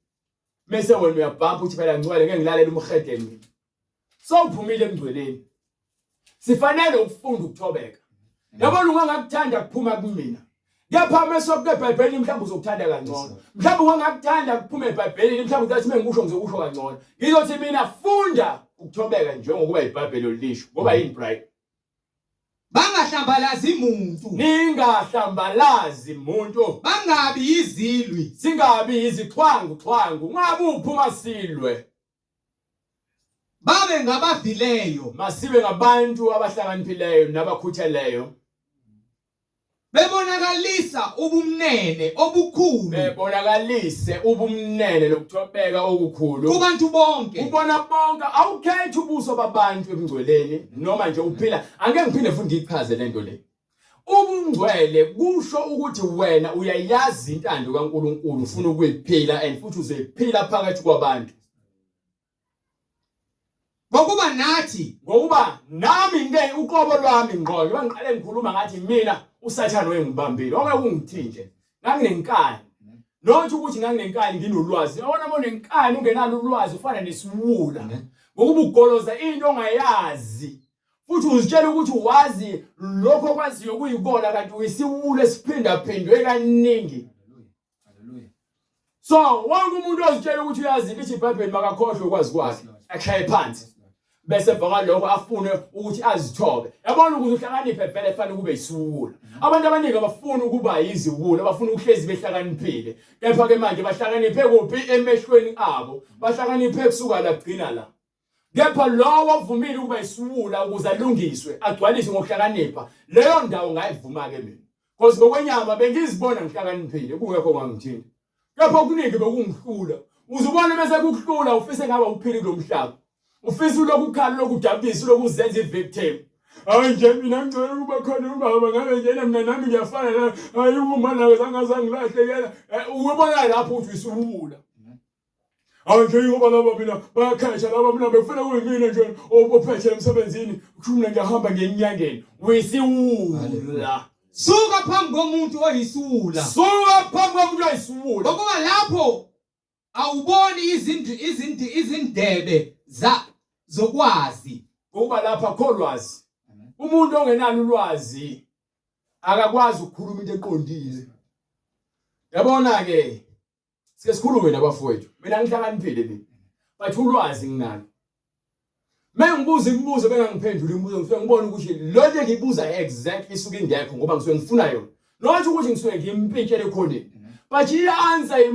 mese wena uyabhampa uthi phela ngcwele ngeke ngilalele umhedeni mina. Sowuphumile emngcweleni. Sifanele ukufunda ukuthobeka. Yabona ungangakuthanda kuphuma kumina. Kepha mase kuke eBhayibhelini mhlawumbe uzokuthanda kangcono. Mhlawumbe ungangakuthanda kuphuma eBhayibhelini mhlawumbe uthi uma ngikusho ngizokusho kangcono. Ngizothi mina funda ukuthobeka njengokuba iBhayibheli lisho. Ngoba yini Brian? Bangahlambalazi muntu. Ningahlambalazi muntu. Bangabi yizilwi. Singabi yizixhwangu xhwangu. Ungabe uphuma silwe. Babe ngabavileyo. Masibe ngabantu abahlakaniphileyo nabakhutheleyo. Bebonakalisa ubumnene obukhulu. Bebonakalise ubumnene nokuthobeka okukhulu. Kubantu bonke. Kubona bonke awukhethi ubuso babantu ebungcweleni noma nje uphila angeke ngiphinde futhi ngiyichaze lento le. Ubungcwele kusho ukuthi wena uyayazi intando kaNkuluNkulu ufuna ukuyiphila and futhi uzoyiphila phakathi kwabantu. Ngokuba nathi ngokuba nami ngike uqobo lwami ngqo njengoba ngiqale ngikhuluma ngathi mina uSathane wengibambile wake kungithinje nganginenkani not ukuthi nganginenkani nginolwazi yabona uma unenkani ungenalo ulwazi ufana nesiwula ngokuba ugoloza into ongayazi futhi uzitshela ukuthi wazi lokho okwaziyo kuyikona kanti uyisiwula esiphindaphindwe kaningi So wonke umuntu ozitshela ukuthi uyazi lithi iBhayibheli makakhohlwe ukwazi kwakhe akushaye phansi bese emva kwalokho afune ukuthi azithobe yabona ukuze uhlakaniphe vele fanele kube isiwula abantu abaningi abafuni ukuba yiziwula bafuna ukuhlezi behlakaniphile kepha ke manje bahlakaniphe kuphi emehlweni abo bahlakaniphe kusuka la kugcina la Kepha lowo ovumile ukuba isiwula ukuze alungiswe, agcwaliswe ngokuhlakanipha, leyo ndawo ngayivuma-ke mina. Cause ngokwenyama bengizibona ngihlakaniphile, kungekho ongangithinta. Kepha okuningi bekungihlula. Uze ubone bese kukuhlula ufise ngabe awuphili kulo mhlaba. Ufisa ulokhu ukhala, ulokhu udabukisa, ulokhu uzenza i-victim. Hayi nje mina ngicela ukuba khona ubaba ngabe njena mina nami ngiyafana naye. Hayi uma nawe zange azangilahlekela. Ubona lapho ukuthi usuwula. Hayi nje ngoba laba mina bayakhesha laba mina bekufanele kuyimina nje ophethe emsebenzini kusho mina ngiyahamba ngenyangeni wesiwula Suka phambi komuntu oyisiwula. Suka phambi komuntu oyisiwula. Ngokuba lapho awuboni izindlu izindi izindebe za zokwazi. Ngokuba lapha akho lwazi. Umuntu ongenalo ulwazi akakwazi ukukhuluma into eqondile. Yabona ke Sike sikhulume nabafowethu. Mina ngihlakaniphile mina. But ulwazi nginalo. Mengibuza imibuzo bengangiphendula imibuzo ngisuke ngibona ukuthi lo nto engiyibuza exactly isuke ingekho ngoba ngisuke ngifuna yona. Not ukuthi ngisuke ngimpintshele ekhoneni. But i-answer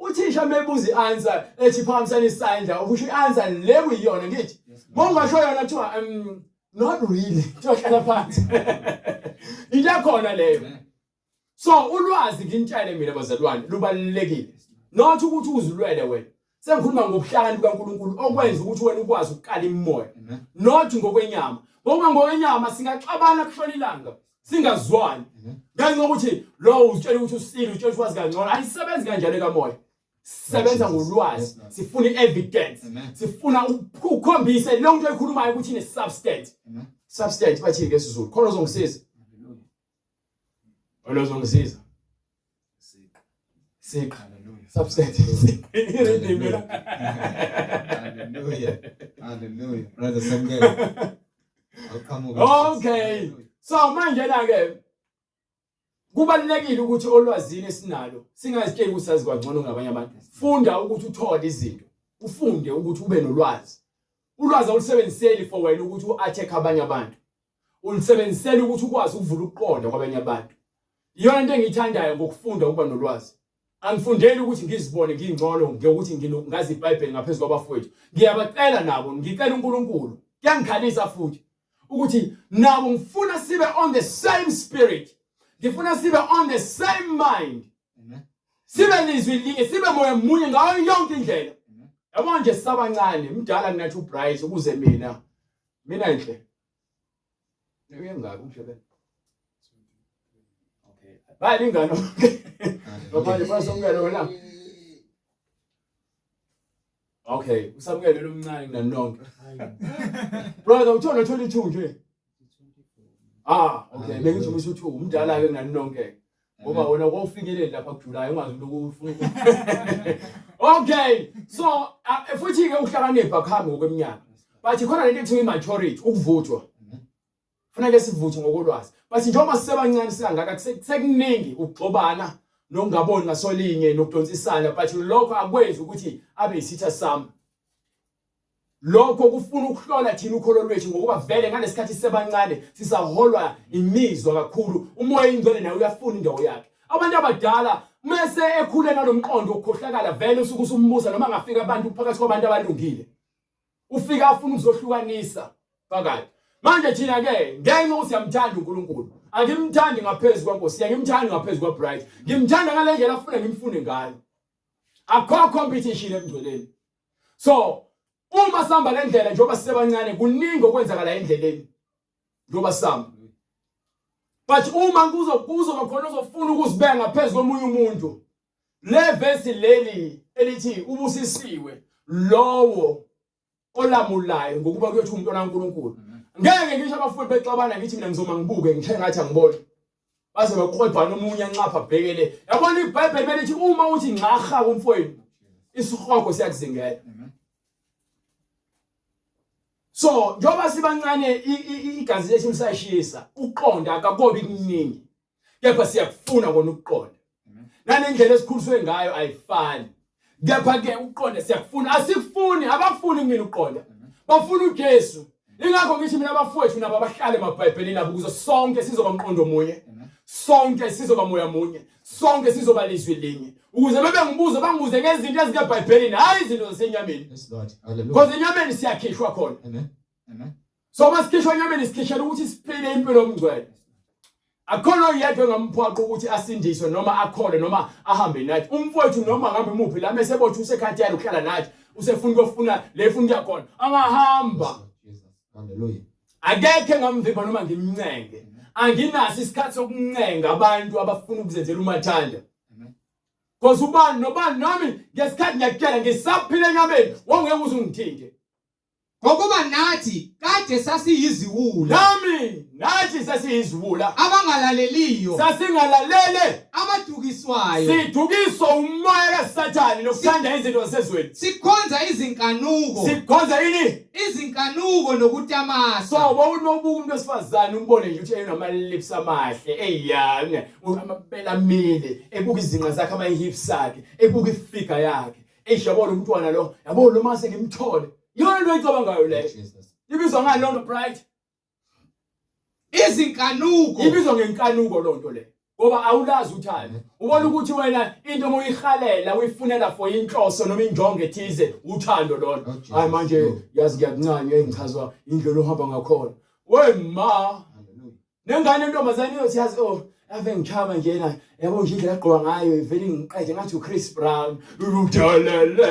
uthisha mebuza i-answer ethi phakamisani isandla ukusho i-answer le kuyiyona ngithi. Mawungasho yona kuthiwa not really kuthiwa hlala phansi. Into ekhona leyo. So ulwazi nginitshele mina bazalwane lubalulekile. Not ukuthi uzilwele wena. Sengikhuluma ngobuhlakani bukaNkuluNkulu okwenza ukuthi wena ukwazi ukukala imimoya. Not ngokwenyama. Ngoba ngokwenyama singaxabana kushona ilanga singazwani. Ngenxa yokuthi lo uzitshela ukuthi usile utshela ukuthi wazi kangcono. Ayisebenzi kanjalo kamoya. Sebenza ngolwazi, sifuna i-evidence, sifuna ukukhombise le nto oyikhulumayo ukuthi ine-substance. Substance bathini ngesiZulu? Khona ozongisiza? Wena uzongisiza. Siqa. Siqa. Hallelujah. Substance. Irhythm la. Hallelujah. Hallelujah. Brother Samkelo. Awuqhamuka. Okay. So manje la ke kubalulekile ukuthi olwazini esinalo singazitsheli ukuthi sazi kwangcono ngabanye abantu. Funda ukuthi uthole izinto. Ufunde ukuthi ube nolwazi. Ulwazi awulusebenziseli for wena ukuthi u-attack abanye abantu. ulisebenzisela ukuthi ukwazi ukuvula ukuqonda kwabanye abantu iyona into engiyithandayo ngokufunda ukuba nolwazi angifundeli ukuthi ngizibone ngingcono ngokuthi ngazi iBhayibheli ngaphezu kwabafowethu ngiyabacela nabo ngicela uNkulunkulu kuyangikhalisa futhi ukuthi nabo ngifuna sibe on the same spirit ngifuna sibe on the same mind sibe lizwi linye sibe moya munye ngayo yonke indlela yabo nje sisabancane mdala kunathi uBright ukuze mina mina nhle uyengaki umshebe okay bayalingana ngaphandle kwasomkelo wena okay usamukele lo mncane kunani nonke brother uthona 22 nje ah okay bengithi umisho 2 umdala ke kunani nonke ngoba wena kwawufikeleli lapha kuJuly ungazi ukuthi ufuna okay so futhi ke uhlakanipha kuhambi ngokweminyaka but khona lento ekuthiwa i-maturity ukuvuthwa funeke sivuthwe ngokolwazi but njengoba sisebancane sikangaka kusekuningi ukugxobana nokungaboni ngasolinye nokudonsisana but lokho akwenzi ukuthi abe yisitha sami Lokho kufuna ukuhlola thina ukholo lwethu ngokuba vele ngalesikhathi sisebancane sisaholwa imizwa kakhulu. Umoya ingcwele naye uyafuna indawo yakhe. Abantu abadala mese ekhule nalomqondo wokukhohlakala vele usuke usumbuza noma angafika abantu phakathi kwabantu abalungile. Ufika afuna ukuzohlukanisa phakathi. Manje thina ke ngenxa ukuthi siyamthanda uNkulunkulu. Angimthandi ngaphezu kwaNkosi, angimthandi ngaphezu kwaBright. Ngimthanda ngale ndlela afuna ngimfune ngayo. Akho competition emngcweleni. So uma sihamba le ndlela njengoba sisebancane kuningi okwenzakala endleleni njengoba sihamba. But uma kuzoba khona ozofuna ukuzibeka ngaphezu komunye umuntu le verse leli elithi ubusisiwe lowo olamulayo ngokuba kuyothi umntwana kaNkulunkulu ngeke ngisho abafundi bexabana ngithi mina ngizoma ngibuke ngishaye ngathi angiboni baze bakrwebhana omunye anxapha abhekele yabona iBhayibheli belithi uma uthi nxaha kumfowenu isihogo siyakuzingela so njengoba sibancane igazi lethu lisashisa ukuqonda akakobi kuningi kepha siyakufuna kona ukuqonda nanendlela esikhuliswe ngayo ayifani kepha ke ukuqonda siyakufuna asikufuni abafuni kumina ukuqonda bafuna uJesu ingakho ngithi mina abafowethu nabo abahlale emabhayibhelini abo ukuze sonke sizoba mqondo munye sonke sizoba moya munye sonke sizoba lizwi linye ukuze bebe ngibuze bangibuze ngezinto ezikebhayibhelini hayi izinto zasenyameni Yes, Lord. Hallelujah. because enyameni siyakhishwa khona Amen. Amen. So uma sikhishwa enyameni sikhishela ukuthi siphile impilo yomngcwele. Akhona oyedwa engamphwaqa ukuthi asindiswe noma akhole noma ahambe nathi. Umfowethu noma ngabe muphi la mesebothi usekhathele ukuhlala nathi, usefuna ukuyofuna le efuna ukuya khona. Angahamba. Hallelujah. Akekho engamvimba noma ngimncenge. Anginaso isikhathi sokuncenga abantu abafuna ukuzenzela umathanda. Because ubani nobani nami ngesikhathi ngiyakutshela ngisaphila enyameni wawungeke uze ungithinte. Ngokuba nathi kade sasiyiziwula. Nami nathi sasiyiziwula. Abangalaleliyo. Sasingalalele. Abadukiswayo. Sidukiswa umoya kaSathane nokuthanda izinto zasezweni. Sikhonza izinkanuko. Sikhonza ini? Izinkanuko nokutamasa. So wawunobuka umuntu wesifazane umbone nje ukuthi enama lips amahle, eyana, amabele amile, ebuka izinqa zakhe ama hips akhe, ebuka ifigure yakhe. Eish yabo lo mntwana lo, yabo lo mase ngimthole. Yona into oyicabangayo leyo. Ibizwa ngani loo nto Bright? Izinkanuko. Ibizwa ngenkanuko loo nto leyo. Ngoba awulazi uthando. Ubona ukuthi wena into omuyihalela uyifunela for inhloso noma injongo ethize uthando lolo. Oh, Hayi manje yazi ngiyakuncanywa engichazwa indlela ohamba ngakhona. We ma. Nengane entombazane iyothi yazi oh ave ngichama njena yabo nje indlela agqoka ngayo ivele ingiqede ngathi uChris Brown udelele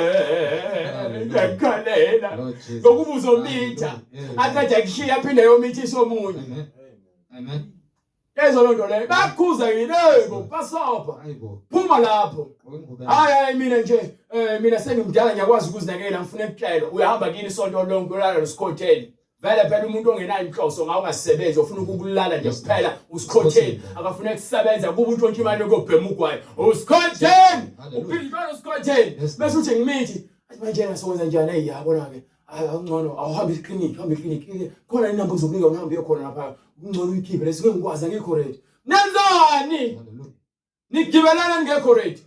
ngiyakhalela ngokuba uzomitha aqede akushiya aphinde yomithisa omunye amen Yezwa loo nto leyo bayakukhuza yini yebo pasopha phuma lapho hayi hayi mina nje eh mina sengimdala ngiyakwazi ukuzinakekela ngifuna ukutshelwa uyahamba kini isonto lonke ulala nosikhotheni Vele phela umuntu ongenayo inhloso ngawe ungasebenzi ofuna ukukulala nje kuphela usikhotheni akafuna ukusebenza kuba untshontsha imali yokubhema ugwayi usikhotheni uphila impela usikhotheni bese uthi ngimithi athi manje ngasokwenza njani eyi yabona ke awungcono awuhambe iklinikhi uhambe iklinikhi khona inamba ngizokunika uhambe uyokhona lapha kungcono uyikhiphe lesi ngikwazi angikho ready nenzani Nigibelana ningekho ready.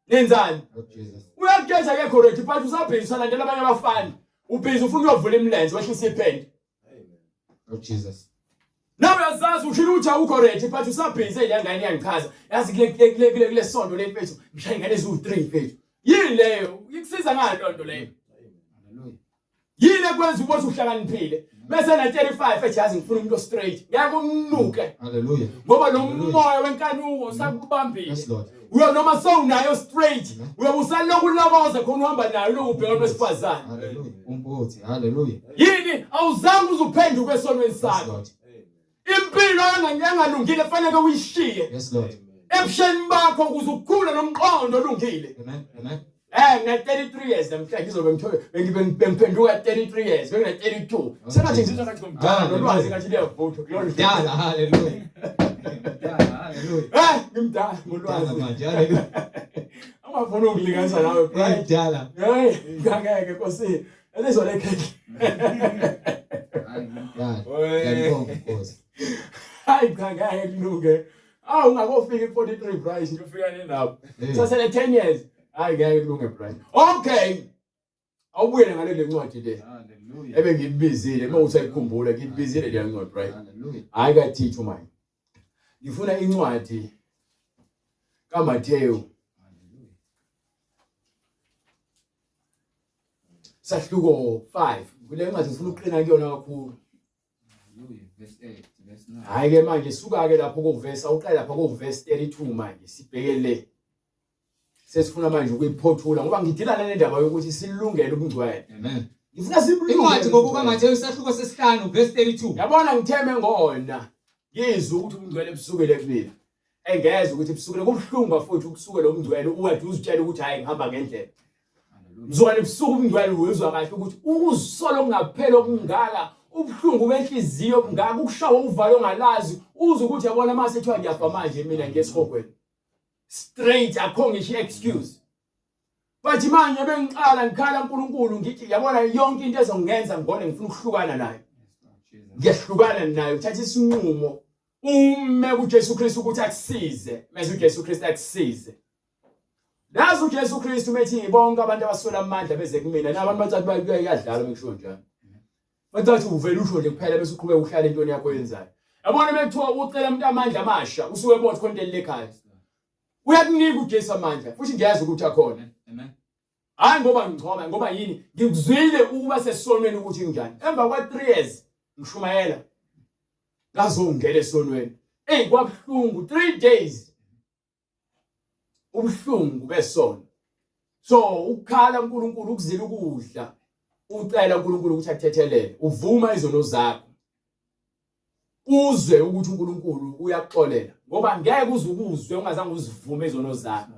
Nenzani? Uyakugeza akekho ready but usabhizi usalandela abanye abafana. Ubhizi ufuna uyovula imilenze wehlisa iphenti. Oh Jesus. Nawe uyazazi ushilo ukuthi awukho ready but usabhizi le ngane iyangichaza. Yazi kule kule kule kule kule sonto le mfethu ngishaya ingane eziwu3 mfethu. Yini leyo? Ikusiza ngani lonto leyo? Hallelujah. Yini ekwenza ubona uhlakaniphile bese na 35 ethi yazi ngifuna umuntu straight ngeke umnuke haleluya ngoba lo moya wenkanuko usakubambile yes lord uyo noma sewunayo straight uyobe usaloku ulokoza khona uhamba nayo loku ubheka wesifazane haleluya umbuthi haleluya yini awuzange uzuphenduke esonweni sakho impilo engalungile fanele uyishiye yes lord ebusheni bakho ukuze ukhule nomqondo olungile amen amen Eh ngina 33 years namhlanje ngizobe ngithole bengiphenduka 33 years bengina 32 sengathi ngizizwa ngathi ngimdala nolwazi ngathi liyavutha glory mdala haleluya mdala haleluya eh ngimdala ngolwazi manje haleluya angafuni ukulinganisa nawe brian mdala hey ngangeke nkosi elizwa lekhekhe hayi ngimdala ngiyabonga nkosi hayi cha ngeke kulunge awu ungakofika i-43 Bryce nje ufika nini lapho sasele 10 years hayi ngeke kulunge Bryce okay awubuyele ngale le ncwadi le ebengiyibizile uma usayikhumbula ngiyibizile le ncwadi Bryce hayi kaThithu manje ngifuna incwadi kaMathewu sahluko 5 kule ncwadi ngifuna ukuqina kuyona kakhulu. Hayi ke manje suka ke lapho kovesi awuqale lapha kovesi 32 manje sibheke le. Sesifuna manje ukuyiphothula ngoba ngidila nalendaba yokuthi silungele ubungcwele. Amen. Ngifuna sibulungele. Incwadi ngokuka Mateyu isahluko sesihlanu verse 32. Yabona ngitheme ngona. Ngizwe ukuthi ubungcwele busukele kumina. Engeze ukuthi busukele kubuhlungu bafowethu ukusukela ubungcwele uwedwa uzitshela ukuthi hayi ngihamba ngendlela. Mzukwane busuku ubungcwele wezwa kahle ukuthi ukuzisola okungapheli okungaka ubuhlungu benhliziyo obungaka ukushawa uvalo ongalazi uze ukuthi yabona mase kuthiwa ngiyafa manje mina ngiye esihogweni. Straight akho ngisho excuse. But manje bengiqala ngikhala uNkulunkulu ngithi yabona yonke into ezongenza ngibone ngifuna ukuhlukana nayo. Ngiyahlukana nayo uthatha isinqumo ume kuJesu Kristu ukuthi akusize mase uJesu Kristu akusize. Nazi uJesu Kristu methi bonke abantu abaswela amandla beze kumina nabantu bathi bayadlala mekusho njalo. Bathi uvela usho nje kuphela bese uqhubeka uhlala entweni yakho oyenzayo. Yabona mekuthiwa ucela umuntu amandla amasha usuke ebona khona into elilekhaya. Uyakunika uJesu amandla futhi ngiyazi ukuthi akhona. Amen. Hayi ngoba ngichoma ngoba yini ngikuzwile ukuba sesonweni ukuthi nginjani. Emva kwa 3 years ngishumayela ngazongena esonweni. Ey kwabuhlungu 3 days. Ubuhlungu besono. So ukukhala uNkulunkulu ukuzila ukudla ucela uNkulunkulu ukuthi akuthethelele uvuma izono zakho. Uzwe ukuthi uNkulunkulu uyakuxolela ngoba ngeke uze ukuzwe ungazange uzivume izono zakho.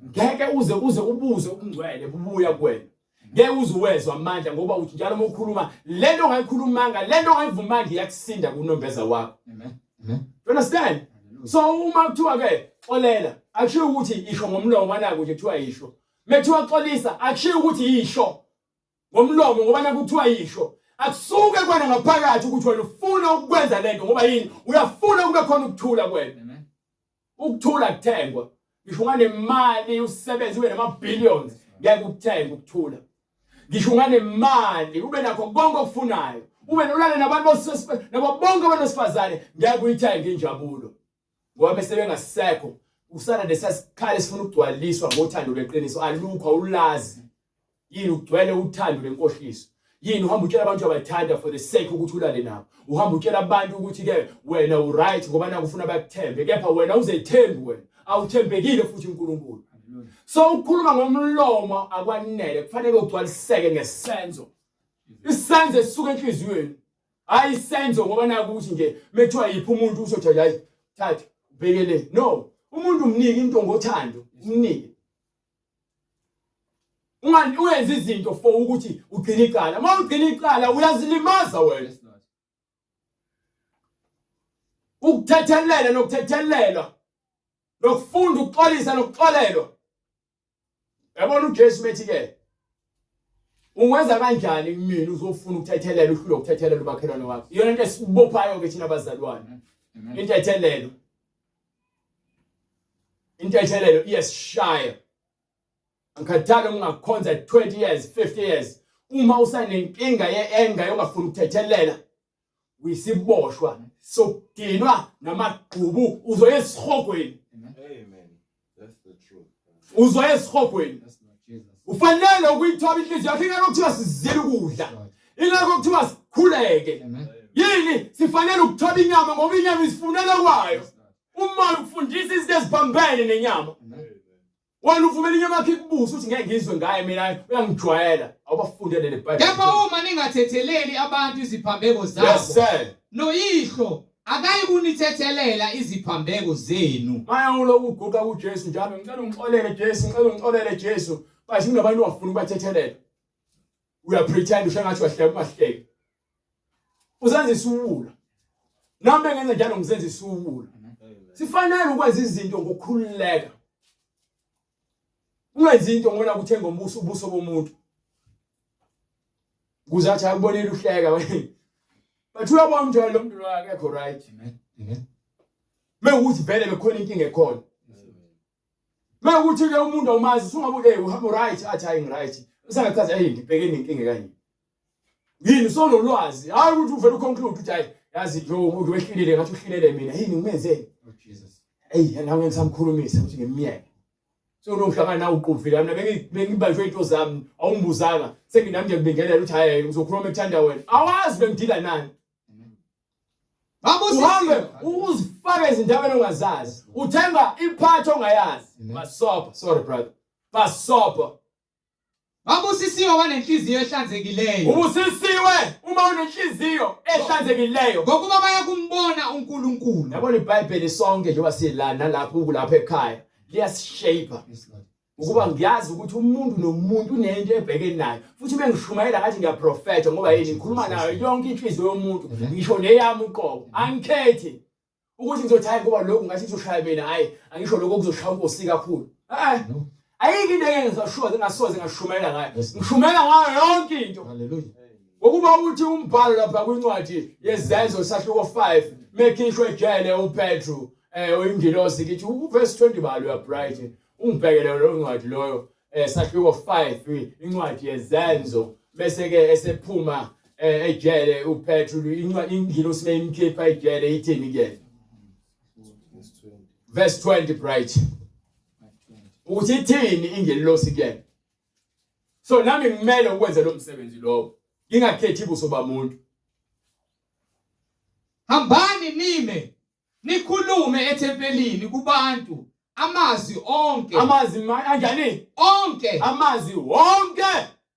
Ngeke uze uze ubuze ubungcwele bubuya kuwena. Ngeke uze uwezwe amandla ngoba uthi njalo uma ukhuluma lento ongayikhulumanga lento ongayivumanga iyakusinda kunombeza wakho. Amen. Amen. You understand? So uma kuthiwa ke xolela akushiwo ukuthi isho ngomlomo naku nje kuthiwa isho. Mekuthiwa xolisa akushiwo ukuthi isho ngomlomo ngoba naku kuthiwa yisho. Akusuke kwena ngaphakathi ukuthi wena ufuna ukwenza lento ngoba yini uyafuna kube khona ukuthula kuwena. Amen. Ukuthula kuthengwa. Ngisho unganemali usebenze ube nama billions ngeke ukuthenge ukuthula. Ngisho unganemali ube nakho konke okufunayo. Ube nolale nabantu nabo bonke abantu besifazane ngeke uyithenge injabulo. Ngoba bese bengasekho usana lesasikhala esifuna ukugcwaliswa ngothando lweqiniso alukho awulazi. Yini ugcwele uthando lenkohliso. Yini uhamba utshela abantu abathanda for the sake ukuthi ulale nabo. Uhamba utshela abantu ukuthi ke wena u right ngoba naku ufuna bakuthembe kepha wena uzethembi wena. Awuthembekile futhi uNkulunkulu. So ukukhuluma ngomlomo akwanele kufanele ugcwaliseke ngesenzo. Isenzo esisuka enhliziyweni. Hayi isenzo ngoba naku ukuthi nje mekuthiwa yiphi umuntu uzothi hayi thatha ubhekele. No, umuntu umnike into ngothando, umnike. Ungani uyenza izinto for ukuthi ugcine icala. Uma ugcina icala uyazilimaza wena. Ukuthethelela nokuthethelelwa nokufunda ukuxolisa nokuxolelwa. Yabona uJesu methi ke ungenza kanjani kumina uzofuna ukuthethelela uhlulwe ukuthethelela umakhelwane wakho. Iyona into esibophayo ke thina abazalwane. Intethelelo. Intethelelo iyasishaya. Angikhathali ungakhonza 20 years, 50 years. Uma usanenkinga ye-anger yongafuni ukuthethelela, uyisiboshwa sokudinwa namagqubu uzoya esihogweni. Amen. That's the truth. Uzoya esihogweni. Ufanele ukuyithoba inhliziyo yakho ingakho kuthiwa sizile ukudla. Ingakho kuthiwa sikhuleke. Yini sifanele ukuthoba inyama ngoba inyama isifunela kwayo. Umoya ukufundisa izinto eziphambene nenyama. Wena uvumela inyama yakho ikubuse uthi ngeke ngizwe ngaye mina uyangijwayela. Awubafundele le Bible. Kepha uma ningathetheleli abantu iziphambeko zabo. Yes sir. Noyihlo akayi kunithethelela iziphambeko zenu. Maya uloku uguqa kuJesu njalo ngicela ungixolele Jesu ngicela ungixolele Jesu. Bathi kunabantu ongafuni ukubathethelela. Uyapretend ushengathi uyahleka ungahleki. Uzenza isiwula. Nami bengenza njalo ngizenza isiwula. Sifanele ukwenza izinto ngokukhululeka. Ungenzi into ngoba kuthenga umbuso ubuso bomuntu. Kuze athi akubonile uhleka wena. But uyabona ukuthi lo muntu lo akekho right. Amen. Amen. Mewukuthi vele bekhona inkinga ekhona. Mewukuthi ke umuntu awumazi usungabuke hey uhamba right athi hayi ngiright. Usangachaza hey ngibheke nenkinga kanye. Yini sonolwazi hayi ukuthi uvele uconclude ukuthi hayi yazi nje umuntu wehlulile ngathi uhlulele mina yini ngimenzeni. Oh Jesus. Hey nawe ngisamkhulumisa ukuthi ngimyeke. So unokuhlangana nawe uquvile mina bengibanjwe into zami awungibuzanga senginami ngiyakubingelela ukuthi hayi ngizokhuluma ekuthanda wena. Awazi bengidila nani. Uhambe uzifake ezindabeni ongazazi. Uthenga iphathi ongayazi. Basopa, sorry brother. Basopa. Babusisiwe abanenhliziyo ehlanzekileyo. Ubusisiwe uma unenhliziyo ehlanzekileyo. Ngokuba bayakumbona uNkulunkulu. Yabona iBhayibheli sonke njengoba sila nalapho ukulapha ekhaya liyasishape. Ukuba ngiyazi ukuthi umuntu nomuntu unento ebhekene nayo futhi uma ngishumayela ngathi ngiyaprofetha ngoba yini ngikhuluma nayo yonke inhliziyo yomuntu ngisho neyami uqobo angikhethi ukuthi ngizothi hayi ngoba lokhu ngathi kuzoshaya mina hayi angisho lokho kuzoshaya unkosi kakhulu eh ayikho into engeke ngisashuwa ngingasoze ngashumayela ngayo ngishumayela ngayo yonke into haleluya ngokuba uthi umbhalo lapha kwincwadi yezenzo sahluko 5 mekhishwe ejele uPetru eh uyingilosi kithi uverse 20 balo ya bright ungibhekele lo ncwadi loyo eh sahluko 5 incwadi yezenzo bese ke esephuma eh, ejele uPetru incwadi ingilosi mayimkhipha ejele ithini ke verse 20 bright ukuthi ithini ingelosi kuyena so nami ngimele ukwenza lo msebenzi lowo ngingakhethi buso bamuntu hambani nime nikhulume ethempelini kubantu amazwi onke amazwi anjani onke amazwi wonke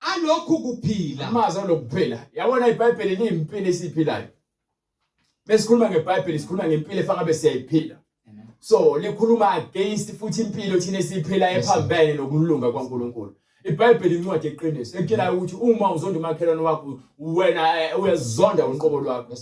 alokhu kuphila amazwi alokuphila yabona iBhayibheli liyimpilo esiyiphilayo besikhuluma ngeBhayibheli sikhuluma ngempilo efana ngabe siyayiphila so likhuluma against futhi impilo thina esiyiphila ephambene nokulunga kwaNkuluNkulu iBhayibheli incwadi eqiniso ekutshelayo ukuthi uma uzonda umakhelwane wakho wena eh, uyazonda unqobo lwakho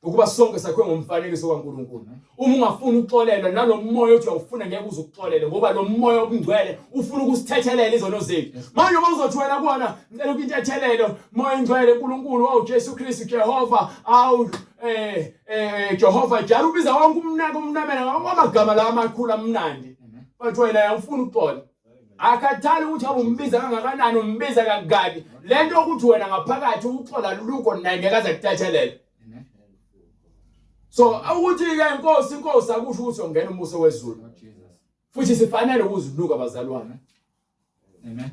ukuba sonke sakhiwe ngomfanekiso kaNkuluNkulu uma ungafuni ukuxolelwa nalomoya othi uyawufuna ngeke uze ukuxolele ngoba lo moya obungcwele ufuna ukusithethelela izono zethu manje uma uzothi wena kuwona ngicela ukuntethelelo moya ingcwele uNkulunkulu awu Jesu Kristu Jehova awu eh eh Jehova jara ubiza wonke umnaka umnamela amagama la amakhulu amnandi but wena ufuna ukuxola akhathali ukuthi awumbiza kangakanani umbiza kangaki lento ukuthi wena ngaphakathi uxola lukho naye ngeke aze kuthethelele so ukuthi ke inkosi inkosi akusho ukuthi ungena umbuso wezulu futhi sifanele ukuzinuka bazalwane amen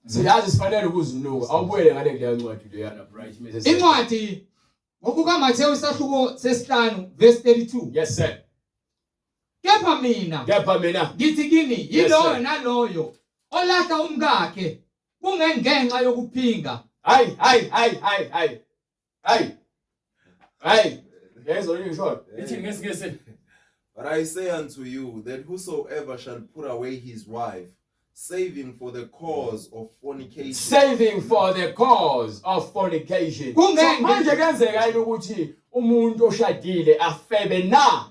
siyazi sifanele ukuzinuka awubuyele ngale kuleya ncwadi leyana bright incwadi ngokukaMathewu isahluko sesihlanu verse 32 yes sir Kepha mina kepha mina ngithi kini yiloyo naloyo olahla umkakhe kungengenxa yokuphinga. Hayi hayi hayi hayi hayi. Hayi. Hayi. Yezwa ngisho. Ithi ngesingisi. But I say unto you that whosoever shall put away his wife, saving for the cause of fornication. Saving for the cause of fornication. Kungeke manje kenzeka yini ukuthi umuntu oshadile afebe na?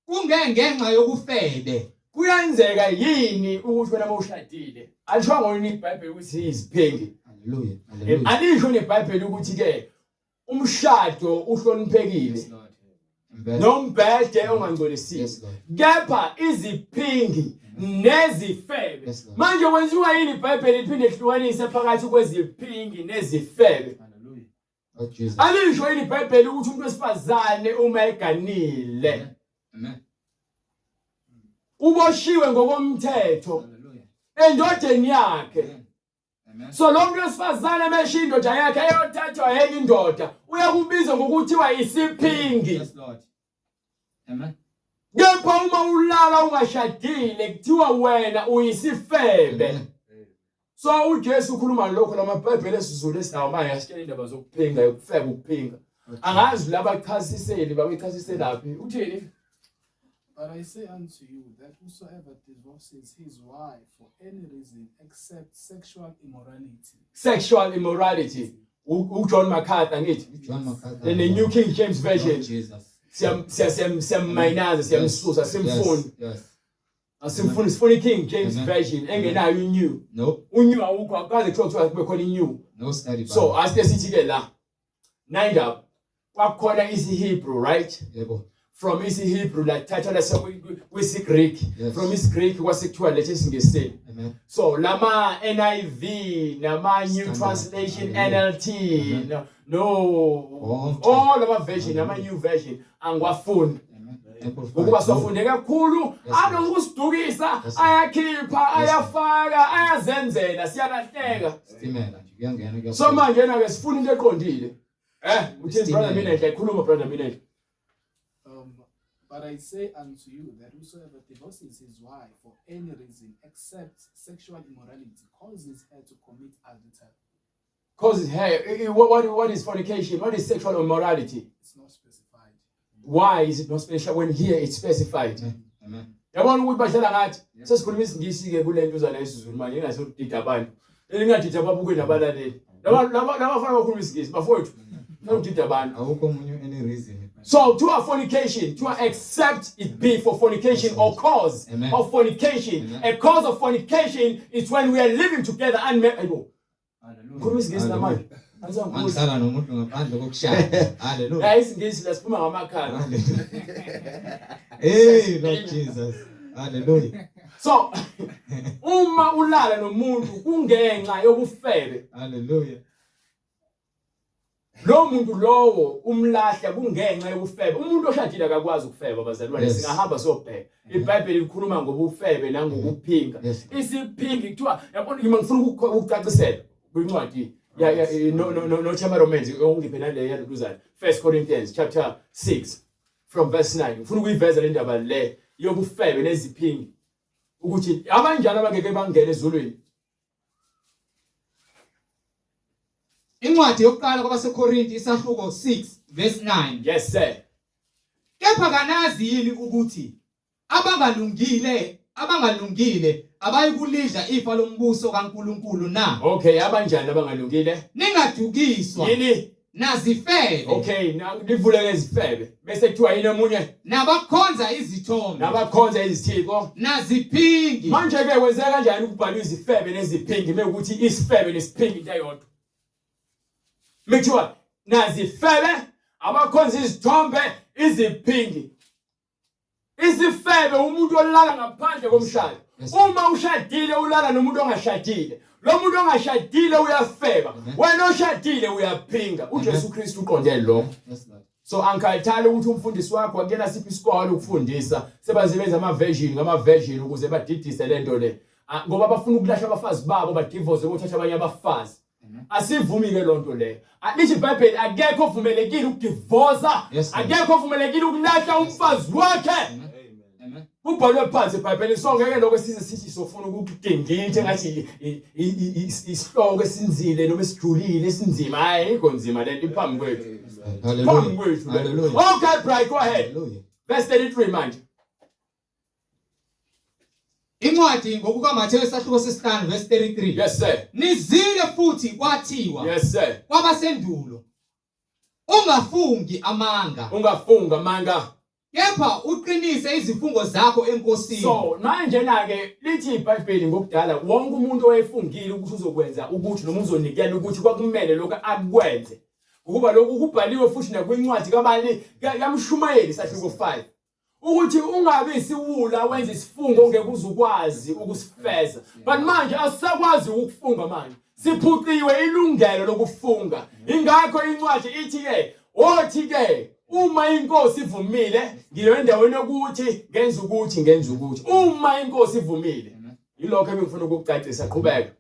Kungengenxa yokufebe. Kuyenzeka yini ukuthi wena mawushadile alishongo yini iBhayibheli ukuthi iziphingi? Haleluya. Haleluya. Alisho neBhayibheli ukuthi ke umshado uhloniphekile. Yes, Lord. Impela. Nombhede ongangcolisiwe. Yes, Lord. Kepha iziphingi nezifebe. Yes, Lord. Manje kwenziwa yini iBhayibheli liphinde lihlukanise phakathi kweziphingi nezifebe? Hallelujah. Oh Jesus. Alisho yini iBhayibheli ukuthi umuntu wesifazane uma eganile Amen. uboshiwe ngokomthetho Hallelujah. endodeni yakhe. Amen. Amen. So lo muntu wesifazane meshiya indoda yakhe eyothathwa yenye indoda uyakubiza ngokuthiwa isiphingi. Yes, Lord. Amen. Kepha uma ulala ungashadile kuthiwa wena uyisifebe. Amen. So uJesu ukhuluma lokho lamaBhayibheli esiZulu esinawo manje asitshela indaba zokuphinga yokufeba ukuphinga. Angazi labachasiseli babechasiselaphi. Uthini? But I say unto you that whosoever divorces his wife for any reason except sexual immorality, Sexual immorality. UJohn MacArthur ngithi. John MacArthur. In the New King James Version Lord Jesus. siyam siyam siyammayinaza siyamsusa simfuni. Yes. Asimfuni sifuna iKing James Amen. Version engenayo iNew. No. UNew awukho akukaze kuthiwa kuthiwa kube khona iNew. No study Bible. So asike sithi ke la. Nayindaba kwakukhona isiHebrew right? Yebo. From isiHebrew lathathwa lase kwisiGreek. Yes. From isiGreek kwase kuthiwa lethe isiNgesini. Amen. So lama NIV nama New Standard. Translation Hallelujah. NLT Amen. no, no Wonke. all lama version nama Hallelujah. new version angiwafuni Amen. Amplified. ngokuba No. siwafunde kakhulu Yes, anokusidukisa Yes, ayakhipha Yes, ayafaka ayazenzela siyalahleka Stimela nje kuyangena kuyaphuma. so manje na ke sifuna into eqondile eh uthini Stimela. brother Minenhle khuluma brother Minenhle. But I say unto you that whosoever divorces his wife for any reason except sexual immorality causes her to commit adultery. Causes her. What is fornication? What is sexual immorality? It's not specified. Why is it not special when here it's specified? Amen. Yabona ukuthi badlala ngathi sesikhuluma isiNgisi ke kule nto uzana isiZulu manje ingasodida abantu. Lingadida ababuke nabalaleli. Laba laba labafana bakhuluma isiNgisi bafowethu. Nokudida abantu. Awukho omunye any reason. So to a fornication, to accept it be for fornication or cause Amen. of fornication. Amen. A cause of fornication is when we are living together unmarried. Khuluma isiNgisi namanje. Angisangikhuluma. Angihlala nomuntu ngaphandle kokushada. Hallelujah. La isiNgisi la siphuma ngamakhala. Hallelujah. Hey Lord Jesus. Hallelujah. So uma ulala nomuntu kungenxa yobufebe. Hallelujah. Lo muntu lowo umlahla kungenxa yobufebe. Umuntu oshadile akakwazi ukufeba bazalwane Yes. singahamba siyobheka. IBhayibheli likhuluma ngobufebe nangokuphinga. Yes. Isiphingi kuthiwa yabona ngima ngifuna ukucacisela kwincwadi ya ya no no no no Chama Romans ongiphe nale yaluzana. 1 Corinthians chapter 6 from verse 9. Ngifuna ukuyiveza le ndaba le yobufebe neziphingi ukuthi abanjani abangeke bangene ezulwini. Incwadi yokuqala kwabaseKorinte isahluko 6 verse 9. Yes sir. Kepha kanazi yini ukuthi abangalungile abangalungile abayikulidla ifa lombuso kaNkuluNkulu na? Okay, abanjani abangalungile? Ningadukiswa. Yini? Nazifebe. Okay, livuleke izifebe. Bese kuthiwa yini omunye? Nabakhonza izithombe. Nabakhonza izithixo. Naziphingi. Manje ke kwenzeka kanjani ukubhalwa izifebe neziphingi mekuthi isifebe nesiphingi into eyodwa? Mekuthiwa nazifebe, abakhonza izithombe, iziphingi. Isifebe umuntu olala ngaphandle komshado. Uma ushadile ulala nomuntu ongashadile. Lo muntu ongashadile uyafeba. Wena oshadile uyaphinga. UJesu Kristu uqonde lokho. So angikhathali ukuthi umfundisi wakho akuyena siphi isikole ukufundisa. Sebasebenza ama version ngama version ukuze badidise lento le. Ah, ngoba bafuna ukulahla abafazi babo badivorce bothatha abanye abafazi. Asivumi ke lonto leyo. Lithi iBhayibheli akekho ovumelekile ukudivorsa, Yes, Lord. akekho ovumelekile ukulahla umfazi wakhe. Amen. Amen. Kubhalwe phansi eBhayibhelini so ngeke lokho size sithi sofuna ukukudingitha ngathi isihloko esinzile noma esijulile esinzima. Hayi ayikho nzima lento iphambi kwethu. Phambi Hallelujah. kwethu. le. Hallelujah. Okay, Bright, go ahead. Hallelujah. Verse 33 manje. Incwadi ngokukaMathewu isahluko sesihlanu verse 33. Yes sir. Nizwile futhi kwathiwa Yes sir. kwabasendulo ungafungi amanga Ungafunga amanga. kepha uqinise izifungo zakho eNkosini. So manje na ke lithi iBhayibheli ngokudala wonke umuntu owayefungile ukuthi uzokwenza ukuthi noma uzonikela ukuthi kwakumele lokho akwenze. Ukuba lokhu kubhaliwe futhi nakwincwadi kabani kaMshumayeli sahluko 5. Ukuthi ungabi isiwula wenze isifungo ongeke uzukwazi ukusifeza. But manje asisakwazi ukufunga manje. Siphuciwe ilungelo lokufunga. Ingakho incwadi ithi ke othi ke uma inkosi ivumile ngiyo endaweni yokuthi ngenza ukuthi ngenza ukuthi uma inkosi ivumile. Yilokho ebengifuna ukukucacisa qhubeka.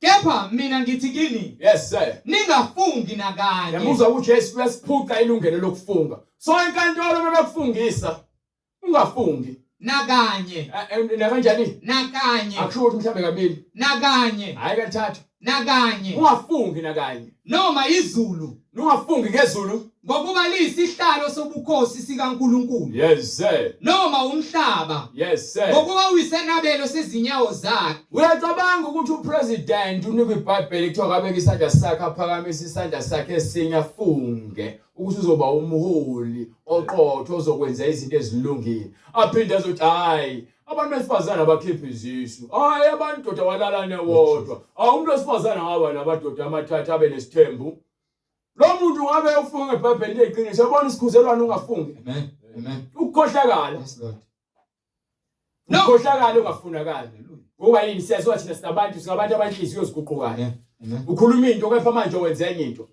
Kepha mina ngithi kini Yes sir. ningafungi nakanye. Yamuzwa uJesu uyasiphuca ilungelo lokufunga. So enkantolo bebekufungisa ungafungi. Nakanye. Nakanjani? Nakanye. Akusho ukuthi mhlambe kabili. Nakanye. Hayi kathathu. Nakanye. Ungafungi nakanye. Noma izulu. Ungafungi ngezulu. Ngokuba liyisihlalo sobukhosi sikaNkulunkulu. Yes sir. Noma umhlaba. Yes sir. Ngokuba uyisenabelo sezinyawo zakhe. Uyacabanga ukuthi upresident unikwe iBhayibheli kuthiwa kabeke isandla sakhe aphakamise isandla sakhe esinye afunge ukuthi uzoba umholi oqotho ozokwenza izinto ezilungile. Aphinde azothi hayi abantu besifazane abakhipha izisu. Hayi abantu doda walalane wodwa. Awu umuntu wesifazane angaba nabadoda amathathu abe nesithembu. Lo muntu ngabe ufunga ngeBhayibheli leqiniso, yabona isikhuzelwane ungafungi. Amen. Amen. Ukukhohlakala. Yes Lord. Ukukhohlakala ungafunakali. Ngoba yini siyaziwa thina sinabantu singabantu abanhliziyo ziguqukayo. Amen. Amen. Ukhuluma into kepha manje wenza enye into.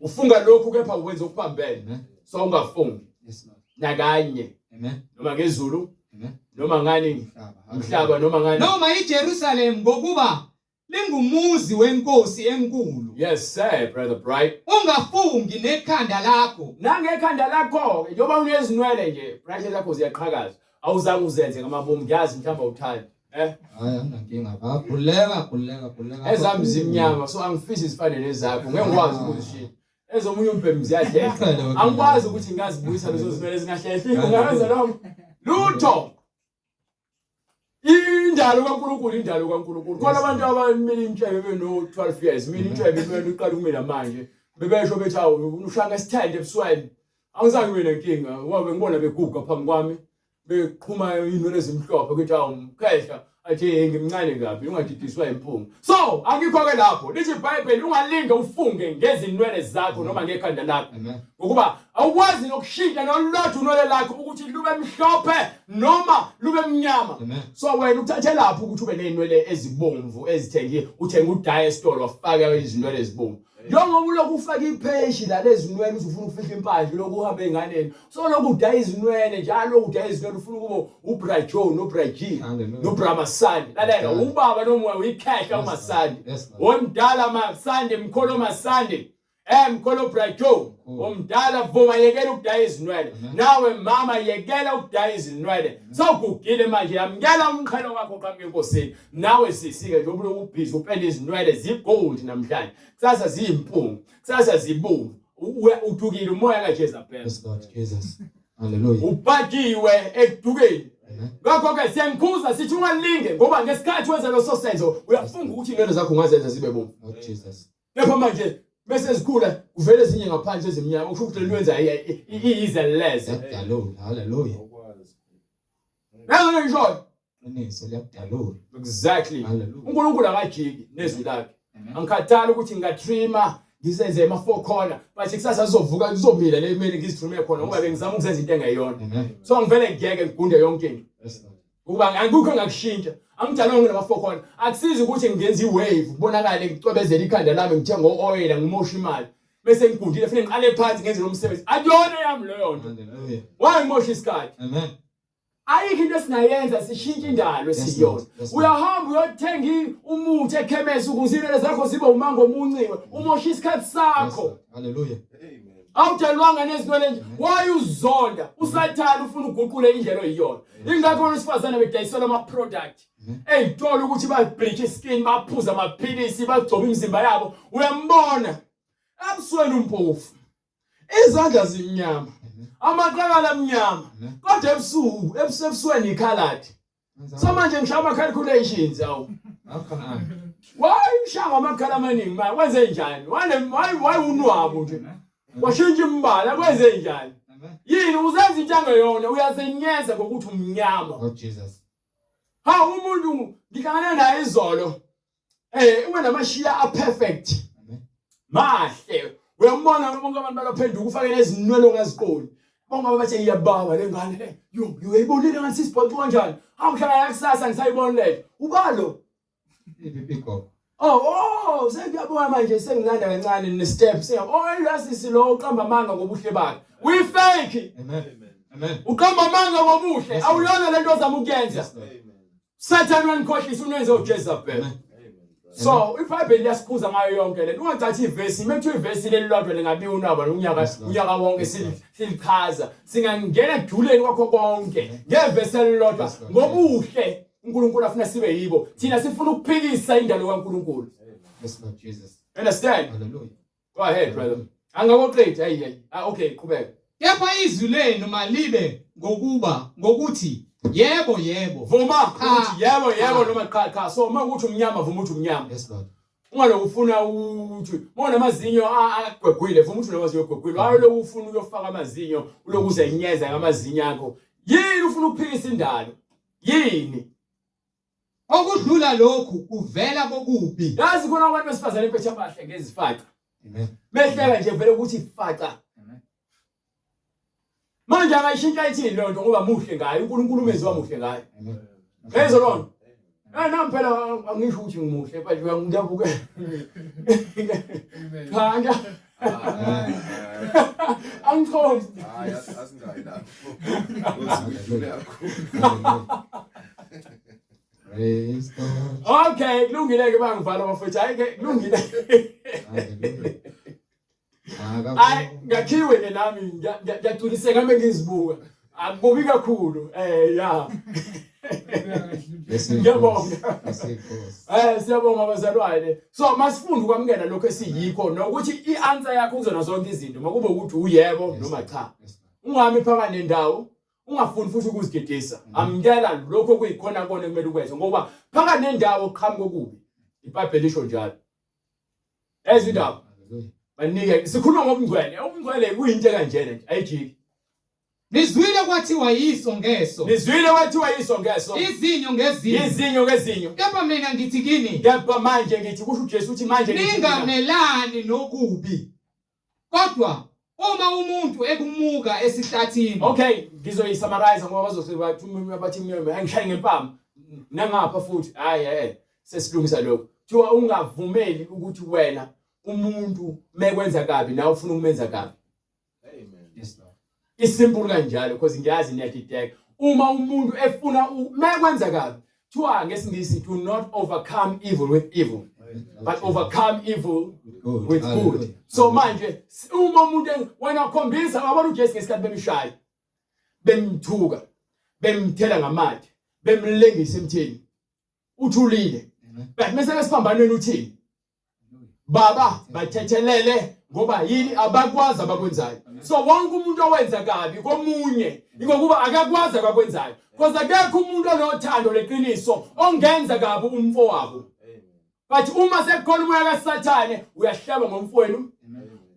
Ufunga lokhu kepha wenza okuphambene. Amen. So ungafungi Yes Lord. nakanye Amen. noma ngezulu Amen. noma ngani Umhlaba. umhlaba noma ngani Noma iJerusalem ngokuba Lingumuzi wenkosi enkulu. Yes sir, brother Bright. Ungafungi nekhanda lakho. Nangekhanda lakho ke njengoba unezinwele nje, Bright zakho ziyaqhakaza. Awuzange uzenze ngamabomu ngiyazi mhlawumbe awuthandi. Eh? Hayi anginankinga. Khululeka, khululeka, khululeka. Ezami zimnyama so angifisi zifane nezakho. Ngeke ngikwazi ukuzishintsha. Ezomunye umbhemi ziyahlehla. Angikwazi ukuthi ngingazibuyisa lezo zinwele zingahlehli. Ungawenza lokho? Lutho. Indalo kaNkulunkulu indalo kaNkulunkulu. Khona abantu abamila intshebe beno 12 years, mina intshebe imele iqala ukumila manje. Bebesho bethi awu ushanga isithende ebusweni. Angizange ngibe nenkinga ngoba bengibona beguga phambi kwami beqhuma inwele ezimhlophe kuthi awu mkhehla athi hey ngimncane kabi ungadidiswa impunga. So angikho ke lapho lithi iBhayibheli ungalinge ufunge ngezinwele zakho noma ngekhanda lakho. Ngokuba awukwazi nokushintsha nolulodwa unwele lakho ukuthi lube mhlophe noma lube mnyama. So wena uthathe lapho ukuthi ube nezinwele ezibomvu ezithengiwe, uthenga udaye esitolo wafaka izinwele ezibomvu. Njengoba ulokhu ufaka ipheshi la lezinwele uze ufuna ukufihla impahla ulokhu uhambe enganeni. So lokhu udaya izinwele njalo udaya izinwele ufuna ukuba uBra Joe noBra G noBra Masandi. Lalela ubaba nomoya uyikhehla uMasandi. Womdala Masandi mkholo Masandi. Eh mkholo Bra Joe omdala vuma yekela ukudaya izinwele. Nawe mama yekela ukudaya izinwele. Sawugugile manje yamkela umqhelo wakho qhamuka enkosini. Nawe sisi ke njengoba ulokhu ubhizi upenda izinwele zigold namhlanje. Kusasa ziyimpunga, kusasa zibomvu. Udukile umoya kaJezabel. Yes Lord Jesus. Hallelujah. Ubhakiwe ekudukeni. Ngakho ke siyanikhuza sithi ungalinge ngoba ngesikhathi wenza leso senzo uyafunga ukuthi inwele zakho ungazenza zibe bomvu. Lord Jesus. Kepha manje bese zikhula kuvele ezinye ngaphansi ezimnyama usho ukuthi lento yenza iyize leze. Liyakudalula. Hallelujah. Nazo ngisho. Qiniso liyakudalula. Exactly. Hallelujah. uNkulunkulu akajiki nezwi lakhe. Angikhathali ukuthi ngingatrima ngisenze ema four corner but kusasa sizovuka kuzomila le kumele ngizitrime khona ngoba bengizama ukuzenza into engeyona. Amen. So ngivele ngiyeke ngigunde yonke into. Yes Lord. Ukuba angikho engakushintsha. Angidalwanga nginama four corner. Akusizi ukuthi ngenze iwave kubonakale ngicwebezele ikhanda lami ngithenga o-oil ngimosha imali. Bese ngigundile futhi ngiqale phansi ngenze lo msebenzi. Akuyona yami leyo nto. Hallelujah. Why ngimosha isikhathi? Amen. Ayikho into esingayenza sishintshe indalo esiyona. Yes, Lord. Uyahamba uyothenga umuthi ekhemesi ukuze inwele zakho zibe umango omunciwe. Umosha isikhathi Yes, sakho. Lord. Hallelujah. Amen. Awudalwanga nezinwele nje. Why uzonda? Usathane ufuna uguqule indlela oyiyona. Ingakho abesifazane bedayisela ama product. Eyitolo ukuthi ba bleach skin, baphuza amaphilisi, bagcoba imizimba yabo. Uyambona? Ebusweni umpofu. Izandla zimnyama. Amaqakala amnyama. Kodwa ebusuku, ebusweni ikhaladi. So manje ngishaya ama calculations awu. Why ushaya amakhala amaningi manje wenze njani? Why unwabu nje? Washintsha imbala kwenze njani? Yini uzenza into angeyona uyazenyeza ngokuthi umnyama. Oh Jesus. Ha umuntu ngihlangane naye izolo. Eh ube namashiya a perfect. Mahle. Uyambona bonke abantu balaphenduka ufake nezinwele ongaziqondi. Bonke abathi iyabawa le ngane le. Yo, uyayibonile ngathi sisibhoxo kanjani? Hawu ngihlala la kusasa ngisayibona le. Ubalo. Ibipigo. Oh, oh, sengiyabona manje sengilanda kancane ne step. Oh, lasisi lo uqamba amanga ngobuhle bakhe. We fake. Amen. Amen. Uqamba amanga ngobuhle. Yes, Awuyona lento ozama ukuyenza. Yes, Lord. Amen. Sathane wanikhohlisa unenze uJezebel. Amen. So iBhayibheli liyasikhuza ngayo yonke lento. Ungathathi ivesi, mekuthiwa ivesi lelilodwa lingabiwa unaba unyaka Yes, Lord. unyaka wonke Yes, Lord. silichaza. Singangena ekujuleni kwakho konke ngevesi elilodwa Yes, Lord. ngobuhle uNkulunkulu afuna sibe yibo. Thina sifuna ukuphikisa indalo kaNkulunkulu. Yes, Lord Jesus. Understand? Hallelujah. Go ahead brother. Angakoqedi hey hey. Ah okay, qhubeka. Kepha izwi lenu malibe ngokuba ngokuthi yebo yebo. Vuma Cha. ukuthi yebo yebo Cha. noma cha cha. So uma ukuthi umnyama vuma ukuthi umnyama. Yes, Lord. Ungalokhu ufuna ukuthi uma unamazinyo agwegwile vuma ukuthi unamazinyo agwegwile. Hayi lokhu ufuna ukuyofaka amazinyo ulokhu uzenyeza ngamazinyo akho. Yini ufuna ukuphikisa indalo? Yini? Okudlula lokhu kuvela kokubi. Yazi khona abantu besifazane impethu abahle ngezifaca. Amen. Mehleka nje vele ukuthi faca. Amen. Manje angayishintsha ithini leyo nto ngoba muhle ngayo uNkulunkulu umenzi wamuhle ngayo. Amen. Lezo lona. Eh nami phela angisho ukuthi ngimuhle but ngiyabuka. Amen. Cha nje angichozi. Hayi asingayi lapho. Uthi kudlule kakhulu. Hallelujah. Praise God. Okay, kulungile ke bangivala bafethu. Hayi ke kulungile. Hallelujah. Hayi ngakhiwe ke nami ngiyagculiseka uma ngizibuka. Akubi kakhulu. Eh ya. Ngiyabonga. Eh siyabonga abazalwane. So masifunde ukwamukela lokho esiyikho nokuthi i-answer yakho kuzona zonke izinto makube ukuthi uyebo noma cha. Ungami phakathi nendawo ungafuni futhi ukuzigedisa. Amukela lokho okuyikhona kona kumele ukwenze ngoba phakathi nendawo qhamuka okubi. IBhayibheli lisho njalo. Ezwe indaba. Banike sikhuluma ngobungcwele. Ubungcwele kuyinto kanjena nje ayijiki. Nizwile kwathiwa yiso ngeso. Nizwile kwathiwa yiso ngeso. Izinyo ngezinyo. Izinyo ngezinyo. Kepha mina ngithi kini. Kepha manje ngithi kusho uJesu uthi manje ngithi ningamelani nokubi. Kodwa uma umuntu ekumuka esihlathini. Okay, ngizoyisummarize ngoba bazothi bathi angishaye ngempama. Nangapha futhi hayi eh sesilungisa lokho. Kuthiwa ungavumeli ukuthi wena umuntu mekwenza kabi nawe ufuna ukumenza kabi. Amen. Yes Lord. Isimple kanjalo because ngiyazi niyadideka. Uma umuntu efuna mekwenza kabi kuthiwa ngesingisi do not overcome evil with evil but overcome evil Good. with good. So manje uma umuntu wena khombisa wabona uJesu ngesikhathi bemshaya bemthuka bemthela ngamathe bemlengisa emthini uthulile but mase besiphambanweni uthini baba bathethelele ngoba yini abakwazi abakwenzayo so wonke umuntu owenza kabi komunye ingokuba akakwazi akakwenzayo because akekho umuntu onothando leqiniso ongenza kabi umfowabo but uma sekukhona umoya kaSathane uyahleba ngomfowenu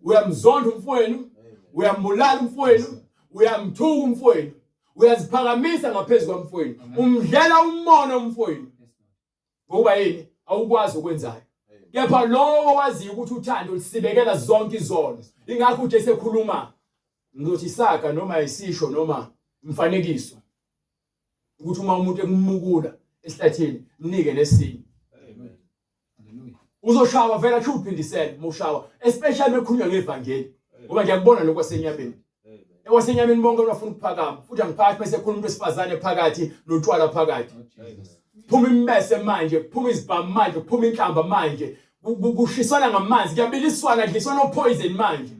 uyamzonda umfowenu uyambulala umfowenu uyamthuka umfowenu uyaziphakamisa ngaphezu kwamfowenu umdlela umona umfowenu ngoba yini awukwazi ukwenzayo kepha lowo waziyo ukuthi uthando lusibekela zonke izono ingakho uJesu ekhuluma ngizothi isaga noma isisho noma umfanekiso ukuthi uma umuntu ekumukula esihlathini mnike nesinye uzoshawa vele athi uphindisele mushawa especially mekhulunywa ngevangeli ngoba ngiyakubona lokho kwasenyameni ekwasenyameni bonke bafuna ukuphakama futhi angiphakathi bese khuluma umuntu wesifazane phakathi notshwala phakathi phuma immese manje phuma izibhamu manje phuma inhlamba manje kushiswana ngamanzi kuyabiliswana kudliswana poison manje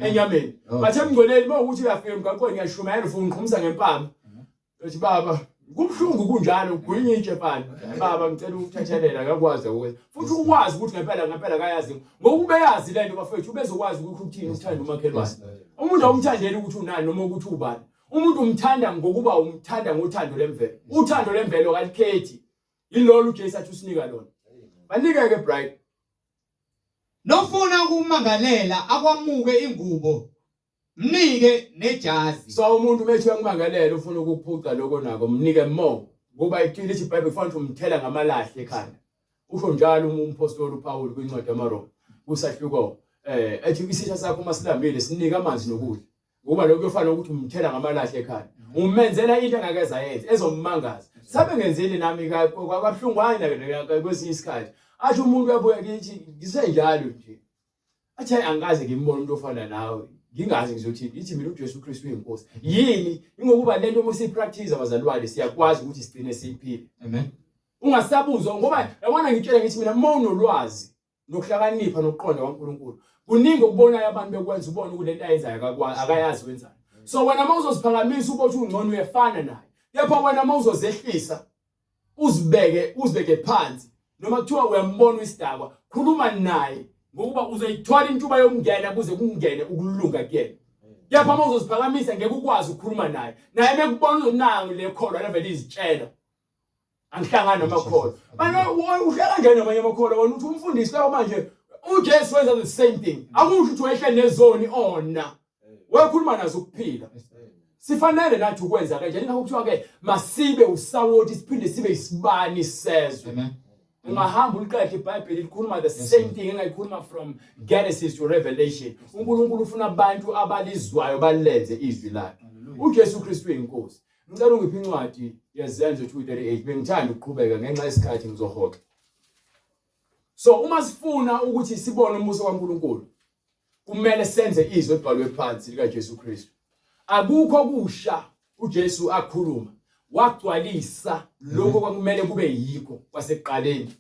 enyameni bathe emngcweleni uma ukuthi uyafika emgaqweni ngiyashumayela ufuna ungiqhumisa ngempama ethi baba kubuhlungu kunjalo ugwinya intshe mfana baba ngicela ukuthethelela akakwazi ukwenza futhi ukwazi ukuthi ngempela ngempela akayazi ngokuba eyazi lento bafethu ubezokwazi ukuthi uthini uthanda umakhelwane umuntu awumthandeli ukuthi unani noma ukuthi ubani umuntu umthanda ngokuba umthanda ngothando lemvelo uthando lemvelo kalikhethi yilolo uJesu athi usinika lona banike ke bright Nofuna ukumangalela akwamuke ingubo mnike nejazi. So umuntu methi uyakumangalela ufuna ukukuphuca lokho nako mnike more ngoba icile ithi iBhayibheli kufanele ukuthi umthela ngamalahle ekhanda. Usho njalo umpostoli uPaul kwincwadi yamaRoma kusahluko ethi isitha sakho uma silambile sinike amanzi nokudla. Ngoba lokho kuyofana ukuthi umthela ngamalahle ekhanda. Umenzela into angakeze ayenze ezommangaza. Sabe ngenzeni nami kwabuhlungwana kwesinye isikhathi. Athi umuntu uyabuya kithi ngisenjalo nje. Athi hayi angikaze ngimbone umuntu ofana nawe. Ngingazi ngizothini. Ithi mina uJesu Kristu uyinkosi. Yini? Ingokuba lento uma siyipractice abazalwane siyakwazi ukuthi sigcine siyiphile. Amen. Ungasabuzwa ngoba yabona ngitshela ngithi mina uma unolwazi nokuhlakanipha nokuqonda kwaNkulunkulu kuningi okubonayo abantu bekwenza ubone ukuthi lento ayenzayo akakwazi akayazi wenzani. So wena uma uzoziphakamisa ubothi ungcono uyefana naye. Kepha wena uma uzozehlisa uzibeke uzibeke phansi noma kuthiwa uyambona uyisidakwa khuluma naye ngokuba uzoyithola intuba yokungena kuze kungene ukulunga kuyena kepha uma uzoziphakamisa ngeke ukwazi ukukhuluma naye naye mekubona uzonangu le kholwa levele izitshela angihlangani namakholwa manje uhlala kanjani namanye amakholwa wena uthi umfundisi lawo manje uJesu wenza the same thing akusho ukuthi wehle nezoni ona wekhuluma nazo ukuphila sifanele nathi ukwenza kanjani ingakho kuthiwa ke masibe usawoti siphinde sibe isibani sezwe Amen. ungahamba uliqede iBhayibheli likhuluma the same thing engayikhuluma from Genesis to Revelation uNkulunkulu ufuna abantu abalizwayo balenze izwi lakhe uJesu Kristu uyinkosi ngicela ungiphe incwadi yezenzo 238 bengithanda ukuqhubeka ngenxa yesikhathi ngizohoxa so uma sifuna ukuthi sibone umbuso kaNkulunkulu kumele senze izwi elibhalwe phansi likaJesu Kristu akukho kusha uJesu akhuluma Wagcwalisa lokho kwakumele kube yikho kwasekuqaleni.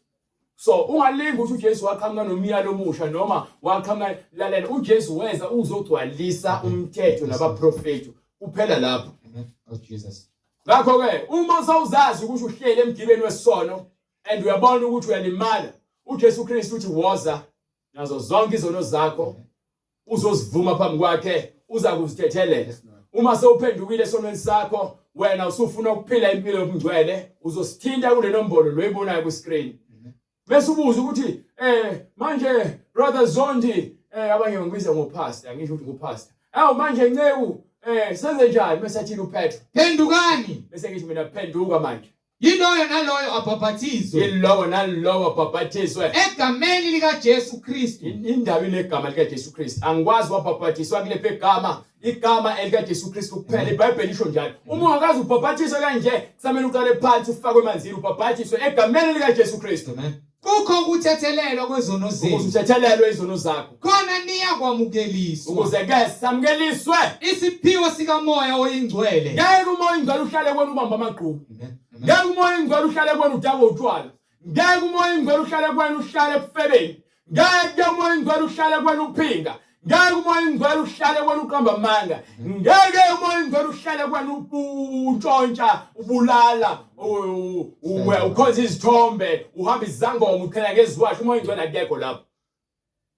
So ungalingi ukuthi uJesu waqhamuka nomyalo omusha noma waqhamuka, lalela, uJesu weza uzogcwalisa umthetho nabaprofethi kuphela lapho. Oh Jesus. Ngakho ke uma sawuzazi ukuthi uhleli emgibeni wesono and uyabona ukuthi uyalimala, uJesu Kristu uthi woza nazo zonke izono zakho uzozivuma phambi kwakhe uza kuzithethelela. Uma sewuphendukile esonweni sakho wena usufuna ukuphila impilo yobungcwele, uzosithinta kule nombolo loyibonayo ku screen. Bese ubuza ukuthi manje brother Zondi, abanye bangibiza ngopastor, angisho ukuthi ngupastor. Awu manje nceku, senze njani? Bese athini uPetro? Phendukani. Bese ngithi mina phenduka manje. Yiloyo naloyo abhaphathizwe. Yilowo nalowo abhaphathizwe. Egameni likaJesu Kristu. Indaba inegama likaJesu Kristu. Angikwazi wabhaphathiswa kulephi igama, igama elikaJesu Kristu kuphela. IBhayibheli lisho njalo. Uma ungakaze ubhaphathiswe kanje, kusamele uqale phansi ufakwe emanzini ubhaphathiswe egameni likaJesu Kristu. Amen. Kukho ukuthethelelwa kwezono zenu. Ukuze uthethelelwe izono zakho. Khona niyakwamukeliswa. Ukuze ke samukeliswe isiphiwo sikaMoya oyiNgcwele. Ngeke uMoya oyiNgcwele uhlale kwena ubamba amagqubu. Ngeke uMoya oyiNgcwele uhlale kwena udakwe utshwala. Ngeke uMoya oyiNgcwele uhlale kwena uhlale ebufebeni. Ngeke uMoya oyiNgcwele uhlale kwena uphinga. Ngeke uMoya oyiNgcwele uhlale kwena uqamba amanga. Ngeke uMoya oyiNgcwele uhlale kwena untshontsha, ubulala, ukhonza izithombe, uhamba izangoma, uqhela ngeziwasho. UMoya oyiNgcwele akekho lapho.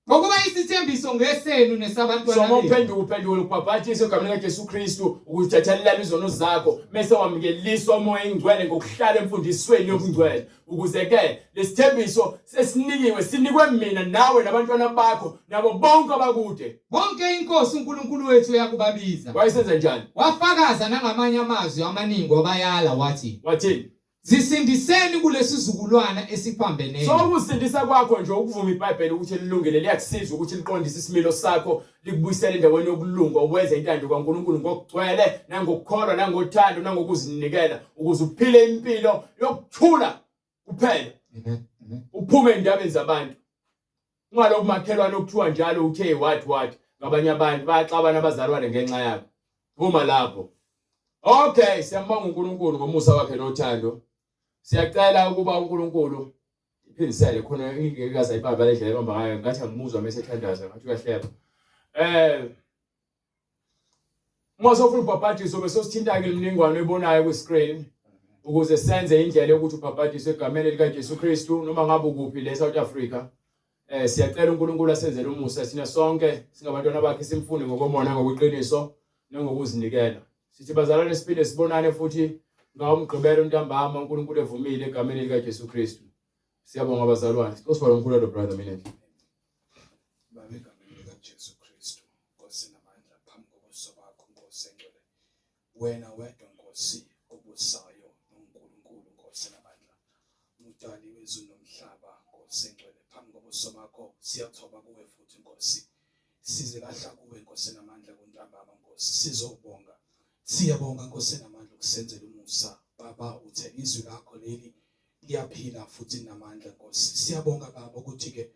Ngokuba isithembiso ngesenu nesabantwana So uma uphenduka uphenduka ubhabhathiswe egameni likaJesu Kristu ukuzithethelela izono zakho mese wamukeliswa uMoya oyiNgcwele ngokuhlala emfundisweni yobungcwele, ukuze ke lesithembiso sesinikiwe sinikwe mina nawe nabantwana bakho nabo bonke abakude. Bonke iNkosi uNkulunkulu wethu eyakubabiza. Wayesenza njani? Wafakaza nangamanye amazwi amaningi wabayala wathi. Wathini? Zisindiseni kulesizukulwana esiphambeneyo. So ukusindisa kwakho nje ukuvuma iBhayibheli ukuthi lilungile liyakusiza ukuthi liqondise isimilo sakho likubuyisele endaweni yokulunga uwenze intando kaNkulunkulu ngokugcwele nangokukholwa nangothando nangokuzinikela ukuze uphile impilo yokuthula kuphela. Amen. Amen. Uphume endabeni zabantu. Ungalokhu makhelwane okuthiwa njalo uthe what what ngabanye abantu bayaxabana abazalwane ngenxa yakho. Phuma lapho. Okay, siyambonga uNkulunkulu ngomusa wakhe nothando. Siyacela ukuba uNkulunkulu iphindisele khona ingekaze ayibamba le ndlela ebamba ngayo, ngathi angimuzwa mese ethandaza ngathi uyahleba. Uma sofuna ubhabhadiso bese usithinta-ke imininingwane oyibonayo kwi-screen ukuze senze indlela yokuthi ubhabhadiswe egameni likaJesu Kristu noma ngabe ukuphi le South Africa. Siyacela uNkulunkulu asenzele umusa thina sonke singabantwana bakhe simfune ngokomona ngokweqiniso nangokuzinikela. Sithi bazalwane siphinde sibonane futhi ngawo uMgqibelo ntambama uNkulunkulu evumile egameni likaJesu Kristu. Siyabonga bazalwane. Sicela usivale umkhuleko brother mina. Baba egameni likaJesu Kristu, Nkosi namandla phambi kobuso bakho Nkosi engcwele. Wena wedwa Nkosi obusayo noNkulunkulu Nkosi namandla. Mdali wezulu nomhlaba Nkosi engcwele phambi kobuso bakho siyathoba kuwe futhi Nkosi. Size lahla kuwe Nkosi namandla kuntambama Nkosi sizobonga. Siyabonga Nkosi namandla ukusenzela umusa. Baba uthe izwi lakho leli liyaphila futhi linamandla Nkosi. Siyabonga Baba ukuthi ke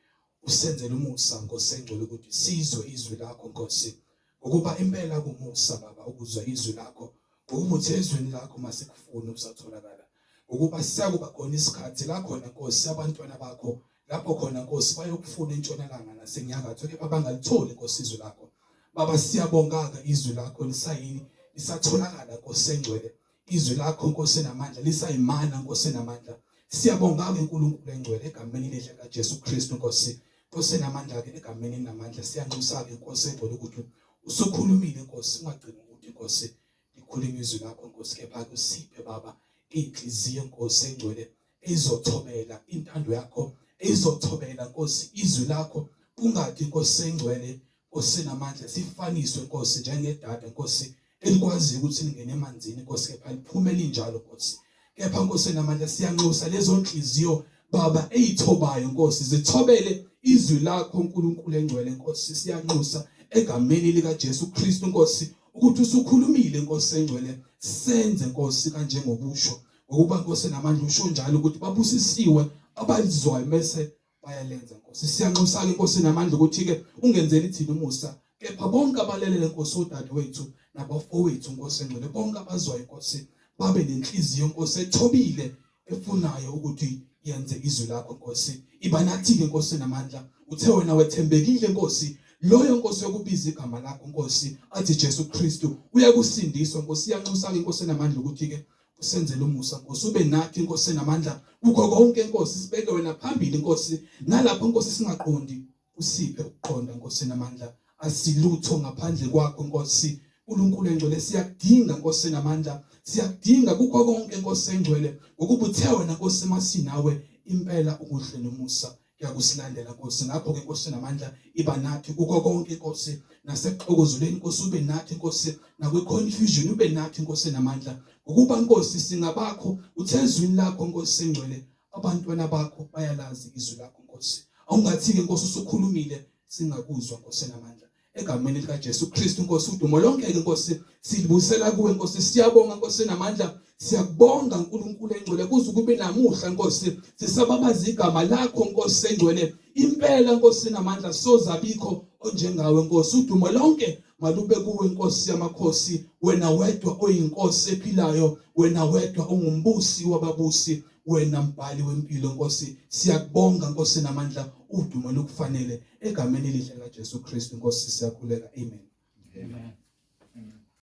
usenzele umusa Nkosi engcwele ukuthi sizwe izwi lakho Nkosi. Ngokuba impela kumusa Baba ukuzwa izwi lakho. Ngokuba uthe ezwini lakho masikufuna usatholakala. Ngokuba siyakuba khona isikhathi la khona Nkosi abantwana bakho lapho khona Nkosi bayokufuna entshonalanga nasenyakatho kepha bangalitholi Nkosi izwi lakho. Baba siyabonga-ke izwi lakho lisayini lisatholakala Nkosi engcwele. Izwi lakho Nkosi enamandla lisayimana Nkosi enamandla. Siyabonga-ke uNkulunkulu engcwele egameni elihle likaJesu Kristu Nkosi. Nkosi enamandla-ke egameni elinamandla siyanxusa-ke Nkosi engcwele ukuthi usukhulumile Nkosi ungagcini ukuthi Nkosi likhulume izwi lakho Nkosi kepha usiphe Baba inhliziyo Nkosi engcwele ezothobela intando yakho ezothobela Nkosi izwi lakho kungathi Nkosi engcwele Nkosi enamandla sifaniswe Nkosi njengedada Nkosi elikwaziyo ukuthi lingene emanzini Nkosi kepha liphume linjalo Nkosi kepha Nkosi enamandla siyanxusa lezo nhliziyo Baba eyithobayo Nkosi zithobele izwi lakho uNkulunkulu engcwele Nkosi siyanxusa egameni lika Jesu Kristu Nkosi ukuthi usukhulumile Nkosi engcwele senze Nkosi kanjengokusho ngokuba Nkosi enamandla usho njalo ukuthi babusisiwe abalizwayo mese bayalenza Nkosi. Siyanxusa-ke Nkosi namandla ukuthi-ke ungenzeli thina umusa kepha bonke abalelele Nkosi odadewethu nabafowethu Nkosi engcwele bonke abazwayo Nkosi. Babe nenhliziyo Nkosi ethobile efunayo ukuthi yenze izwi lakho Nkosi. Iba nathi-ke Nkosi enamandla. Uthe wena wethembekile Nkosi, loyo Nkosi yokubiza igama lakho Nkosi, athi Jesu Kristu uyakusindiswa Nkosi. Iyanxusa-ke Nkosi enamandla ukuthi-ke usenzele umusa Nkosi, ube nathi Nkosi enamandla kukho konke Nkosi, sibeke wena phambili Nkosi, nalapho Nkosi singaqondi usiphe ukuqonda Nkosi enamandla. Asilutho ngaphandle kwakho Nkosi uNkulunkulu engcwele, siyakudinga Nkosi enamandla, siyakudinga kukho konke Nkosi engcwele, ngokuba uthe wena Nkosi masinawe impela ukuhle nomusa kuyakusilandela Nkosi. Ngakho-ke Nkosi enamandla, iba nathi kukho konke Nkosi, nasekuxokozuleni Nkosi ube nathi Nkosi, nakwi-confusion ube nathi Nkosi enamandla, ngokuba Nkosi singabakho, uthe ezwini lakho Nkosi engcwele abantwana bakho bayalazi izwi lakho Nkosi. Awungathi-ke Nkosi usukhulumile singakuzwa Nkosi enamandla. Egameni likaJesu Kristu Nkosi, udumo lonke-ke Nkosi silibuyisela kuwe Nkosi. Siyabonga Nkosi enamandla, siyakubonga Nkulunkulu engcwele kuze kube namuhla Nkosi sisababaza igama lakho Nkosi engcwele. Impela Nkosi enamandla sozabikho onjengawe Nkosi. Udumo lonke malube kuwe Nkosi yamakhosi, wena wedwa oyinkosi ephilayo, wena wedwa ongumbusi wababusi, wena mbhali wempilo Nkosi. Siyakubonga Nkosi enamandla, udumo lukufanele egameni elihle likaJesu Kristu Nkosi siyakhuleka, amen. Amen.